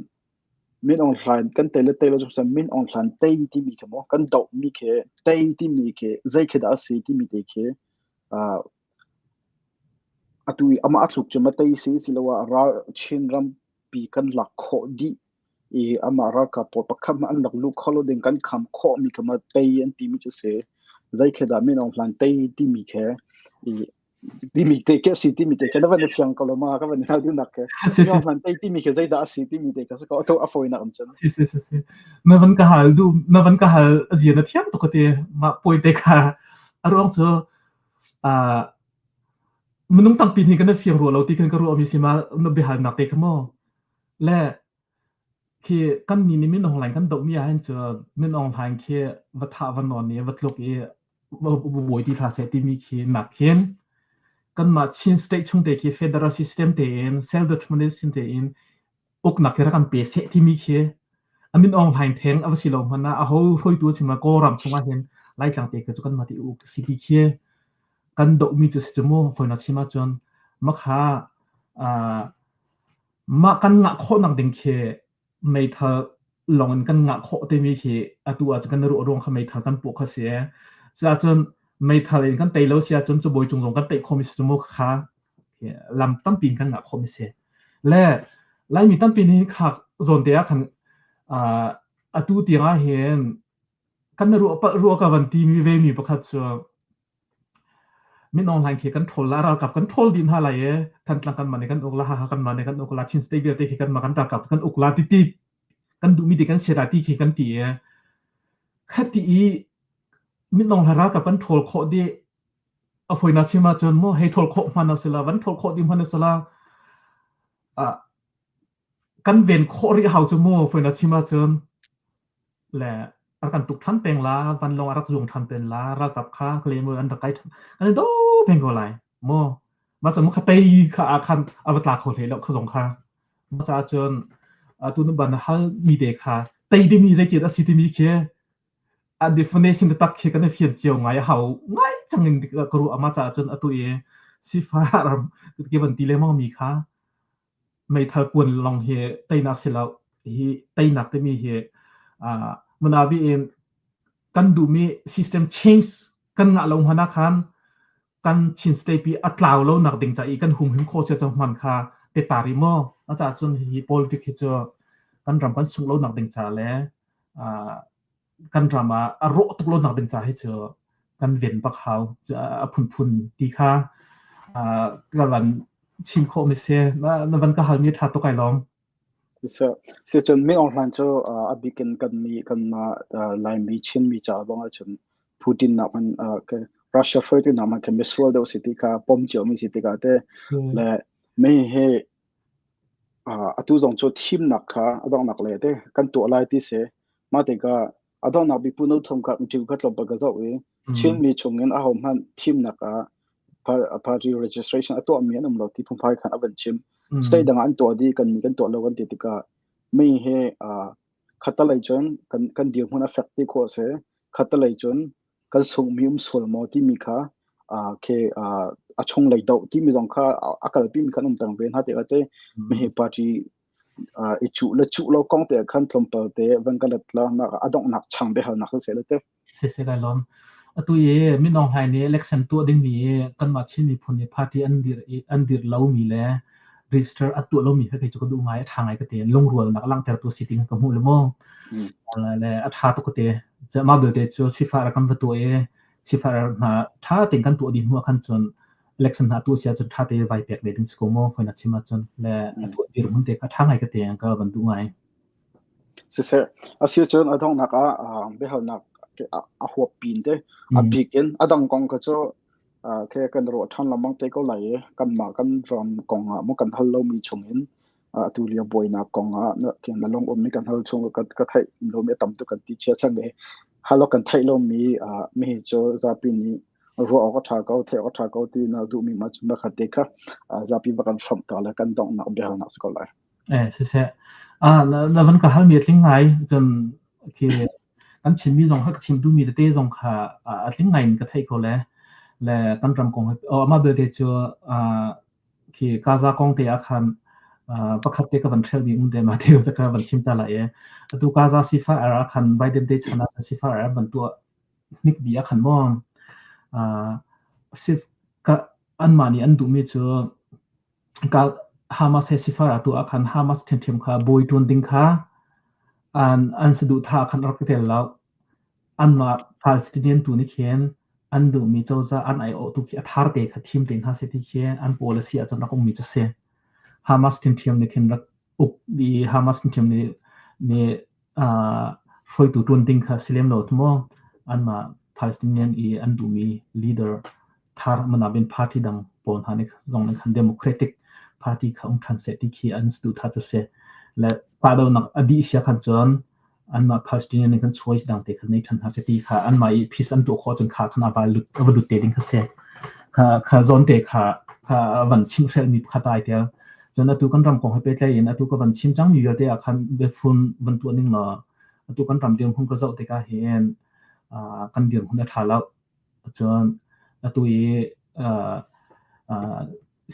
Min Aung Hlaing kan tei le tei lo cu Min Aung Hlaing tei timi khi maw kan dohmi khi tei timi khi zei khi dah a si timi te khi atu i amah a tluk cu ma tei si siloah ral Chin ram pi kan lak khawh dih i amah ralkap pawl pakhat hmanh an rak luh kho lo ding kan kham khawhmi kha ma tei an timi cu si. Zei khi dah Min Aung Hlaing tei timi khi i timi te ke si timi te ke na van i fiang ko lo ma ka van i hal duhnak ke Min Aung Hlaing tei timi khi zeidah a si timi te ka si ko a fawinak in cun.
Si si si si. Na van ka hal du na van ka hal zia na thiam tuk te ma poi te kha a ruang cu minung tampi nih kan i fiang rua lo ti khan ka ruah mi si ma na biahalnak te kha maw le khi kan ni nih Min Aung Hlaing kan doh mi ah hin cun Min Aung Hlaing khi va thah va nawn i va tluk i va buai ti hlah seh timi khi nak hin kanmah Chin state chung te khi federal system tein self determination tein uknak hi rak kan pe seh timi khi a Min Aung Hlaing theng a va si lo hmanh ah aho hruaitu a si ma Kawlram chungah hin Laitlang te kha cu kanmah ti uk si ti khi kan dohmi cu si cu mu fawinak chim ahcun makha mah kan ngah khawhnak ding khi meithal lawng in kan ngah khawh timi khi atu ahcun kan ruah ruang kha meithal kan puah kha si cuahcun meithal in kan tei lo si ahcun cabuai cung zong kan tei khawhmi si cu mu kha lam tampi in kan ngah khawhmi si le Laimi tampi nih kha zawn te ah khan atu tiang ah hin kan ruah ruah ka van ti mi ve mi pakhat cu Min Aung Hlaing khi kan ṭhawl la, ralkap kan ṭhawl dih hna lai i Thantlang kanmah nih kan uk la, Hakha kanmah nih kan uk la, Chin State vialte khi kanmah kan ralkap kan uk la ti ti kan duhmi ti kan si la ti khi kan ti i khati i Min Aung Hlaing ralkap kan ṭhawl khawh dih a fawinak chim ahcun maw hei ṭhawl khawh hmanh a si la, van ṭhawl khawh dih hmanh a si la, kan ven khawh rih hau cu mu fawinak chim ahcun le a kan tuk ṭhan peng la, vanlawng a rak zuang ṭhan peng la, ralkap kha Claymore an rak kai ṭhan, an i do peng ko lai. Maw mah cu kha tei kha ah khan a va tla kho hlei lo kha zong kha. Mah caah cun atu nu ban hal mi te kha tei dingmi zeicet a si timi khi a definition taktak khi kan i fian cio ngai a hau ngai cang in ka ruah mah caah cun atu i sifah ram ke van ti lengmang mi kha meithal kuan lawng hi teinak si lo. Hi teinak timi hi Manabi in kan duhmi system change kan ngah lo hmanh ah khan kan Chin state pi a tlau lo nak ding ca i kan humhim khawh sia cang hman kha te ta rih maw? A caah cun hi politic hi cu kan ram kan sungh lo nak ding ca le kan ram ah a rawh tuk lo nak ding ca hi cu kan ven bak hau a phunphun ti kha ka van chim khawh mi si na van ka hal mi tha tuk ai lawm.
Si cun Min Aung Hlaing cu a bik in kan mi kan Laimi Chinmi ca bang ahcun Putin nak hmanh Russia hruaitu nak hmanh khin misual deuh si ti kha pom cio mi si tikah te le mi hi atu zong cu thimnak kha a donghnak le te kan tuah lai ti si. Mah tikah a donghnak bik Pu No Thum kha interview kha tlawmpal ka zoh i Chinmi chungin ahohmanh thimnak ah party registration a tuahmi an um lo ti phungphai khan a van chim. State dang ah an tuah dih kan nih kan tuah lo kan ti tikah mi hi khattalei cun kan kan dirhmun a fek ti khawh a si. Khattalei cun kan sunghmi um sual maw timi kha khi a chunglei doh timi zong kha a kalpimi kha an um peng ve hna tikah te mihi party i cuh le cuh lo kong te khan tlawmpal te van ka let la a donghnak chang biahalnak si le te.
Si si kai lawm. Atu i Min Aung Hlaing nih election tuah dingmi i kanmah Chin miphun nih party an dir i an dir lomi le. register a tuah lomi kha kei cu ka duh ngai, a ṭha ngai ka ti. Lungrualnak a langhtertu si ti ka hmuh le maw. Le a ṭha tuk ka ti. Mah belte cu sifah rak kan va tuah i sifah hna ṭha tein kan tuah dih hnu ah khan cun election hna tuah si ahcun ṭha te vai pek ve ding si ko maw hoi na chim ahcun le a tuah dirhmun te kha ṭha ngai ka ti ka van duh ngai.
Siseh, a si cun a donghnak ah biahalnak a huap pin te a bik in a dang kong kha cu khe kan ruah ṭhan lengmang te ko lai i kanmah kan ram kong ah maw kan hal lomi chung in atu lio buainak kong ah na lung ummi kan hal chung ka theih lomi a tam tuk kan ti chia cang i hal kan theih lomi mi cu zapi nih ruah awk a ṭha ko theih awk a ṭha ko ti na duhmi ma cu na khat te kha zapi va kan hrawmh ta le kan donghnak biahalnak si ko lai.
Eh siseh. Ah na van ka halmi a tling ngai cun khi kan chimmi zong kha ka chim duhmi tete zong kha a tling ngai in ka theih ko le le kan ram kong amah belte cu khi Gaza kong te ah khan pakhat te ka van ṭhel mi um te ma te ka van chim ta lai i atu Gaza sifah ah khan Biden te chan ah sifah ah van tuah hnik bi ah khan maw anmah nih an duhmi cu Hamas he sifar ah tuah ah khan Hamas ṭhiamṭhiam kha bawi ṭuan ding kha an an saduhthah ah khan rak i tel lo. Anmah Palestinian tu nih khin an duhmi cozah an aiawhtu khi a thar te kha thim te hna seh ti khi an policy ahcun rak ummi cu a si. Hamas ṭhiamṭhiam nih khin rak uk i Hamas ṭhiamṭhiam nih nih hruaitu ṭuan ding kha si lem lo maw? Anmah Palestinian i an duhmi leader thar manabin party dang pawl hna nih zong nih khan Democratic Party kha um ṭhan seh ti khi an saduhthah cu si. Le kahdohnak a dih sia khan cun anmah Palestinian nih khan choice dang te kha nei ṭhan hna seh ti kha anmah i peace an tuah khawh cun kha khan a va lut a va lut te ding kha si. Kha kha zawn te kha kha van chimhrelmi pakhat ai tel. Cun atu kan ram kong he pehtlai in atu ka van chim cangmi vialte ah khan biafun van tuah ning law atu kan ram dirhmun ka zoh tikah hin kan dirhmun a ṭha lo. Cun atu i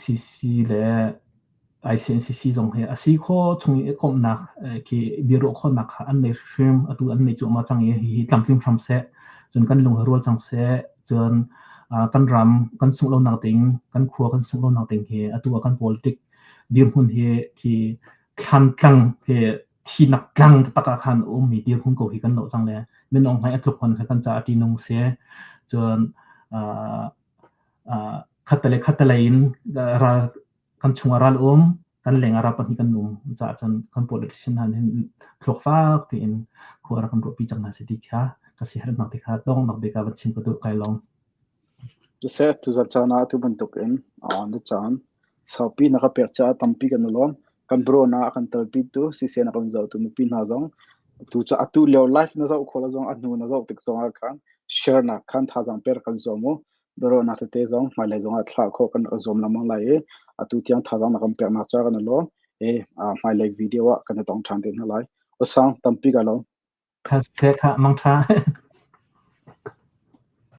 CC le ICNCC zong hi a si khawh chung i komhnak khi biaruah khawhnak kha an nei hrim atu an nei cuahmah cang i hihi tlamtling hram seh. Cun kan lung hi rual cang seh. Cun kan ram kan sungh lonak ding, kan khua kan sungh lonak ding hi atu ah kan politic dirhmun hi khi thlantlang khi thinak tlang taktak ah khan a ummi dirhmun ko hi kan lo cang le minung hmai a tluk hon kha kan caah ṭihnung si. Cun khattelei khattelei in ral kan chungah ral um, kan lengah ral pahnih kan um caah cun kan politician hna nih thluak fak tein khua rak kan ruahpi cang hna si ti kha ka siaherhnak te kha donghnak bik ah van chim ka duh kai lawm.
Siseh, tuzarh caan ah atu bantuk in na caan saupi na ka pek caah tampi kan i lawm. Kan bureau ah a kan telpitu siseh na kan zohtu mipi hna zong tu cu atu lio live na zoh khawh zong a hnu na zoh tik zong ah khan share nak khan thazaang per kan zuam u. Bureau nak tete zong hmailei zong ah thlah khawh kan rak zuam lengmang lai i atu tiang thazaang na kan peknak caah kan i lawm. E hmailei video ah kan i tong ṭhan te hna lai. Usang tampi ka lawm.
Kha se kha mangṭha.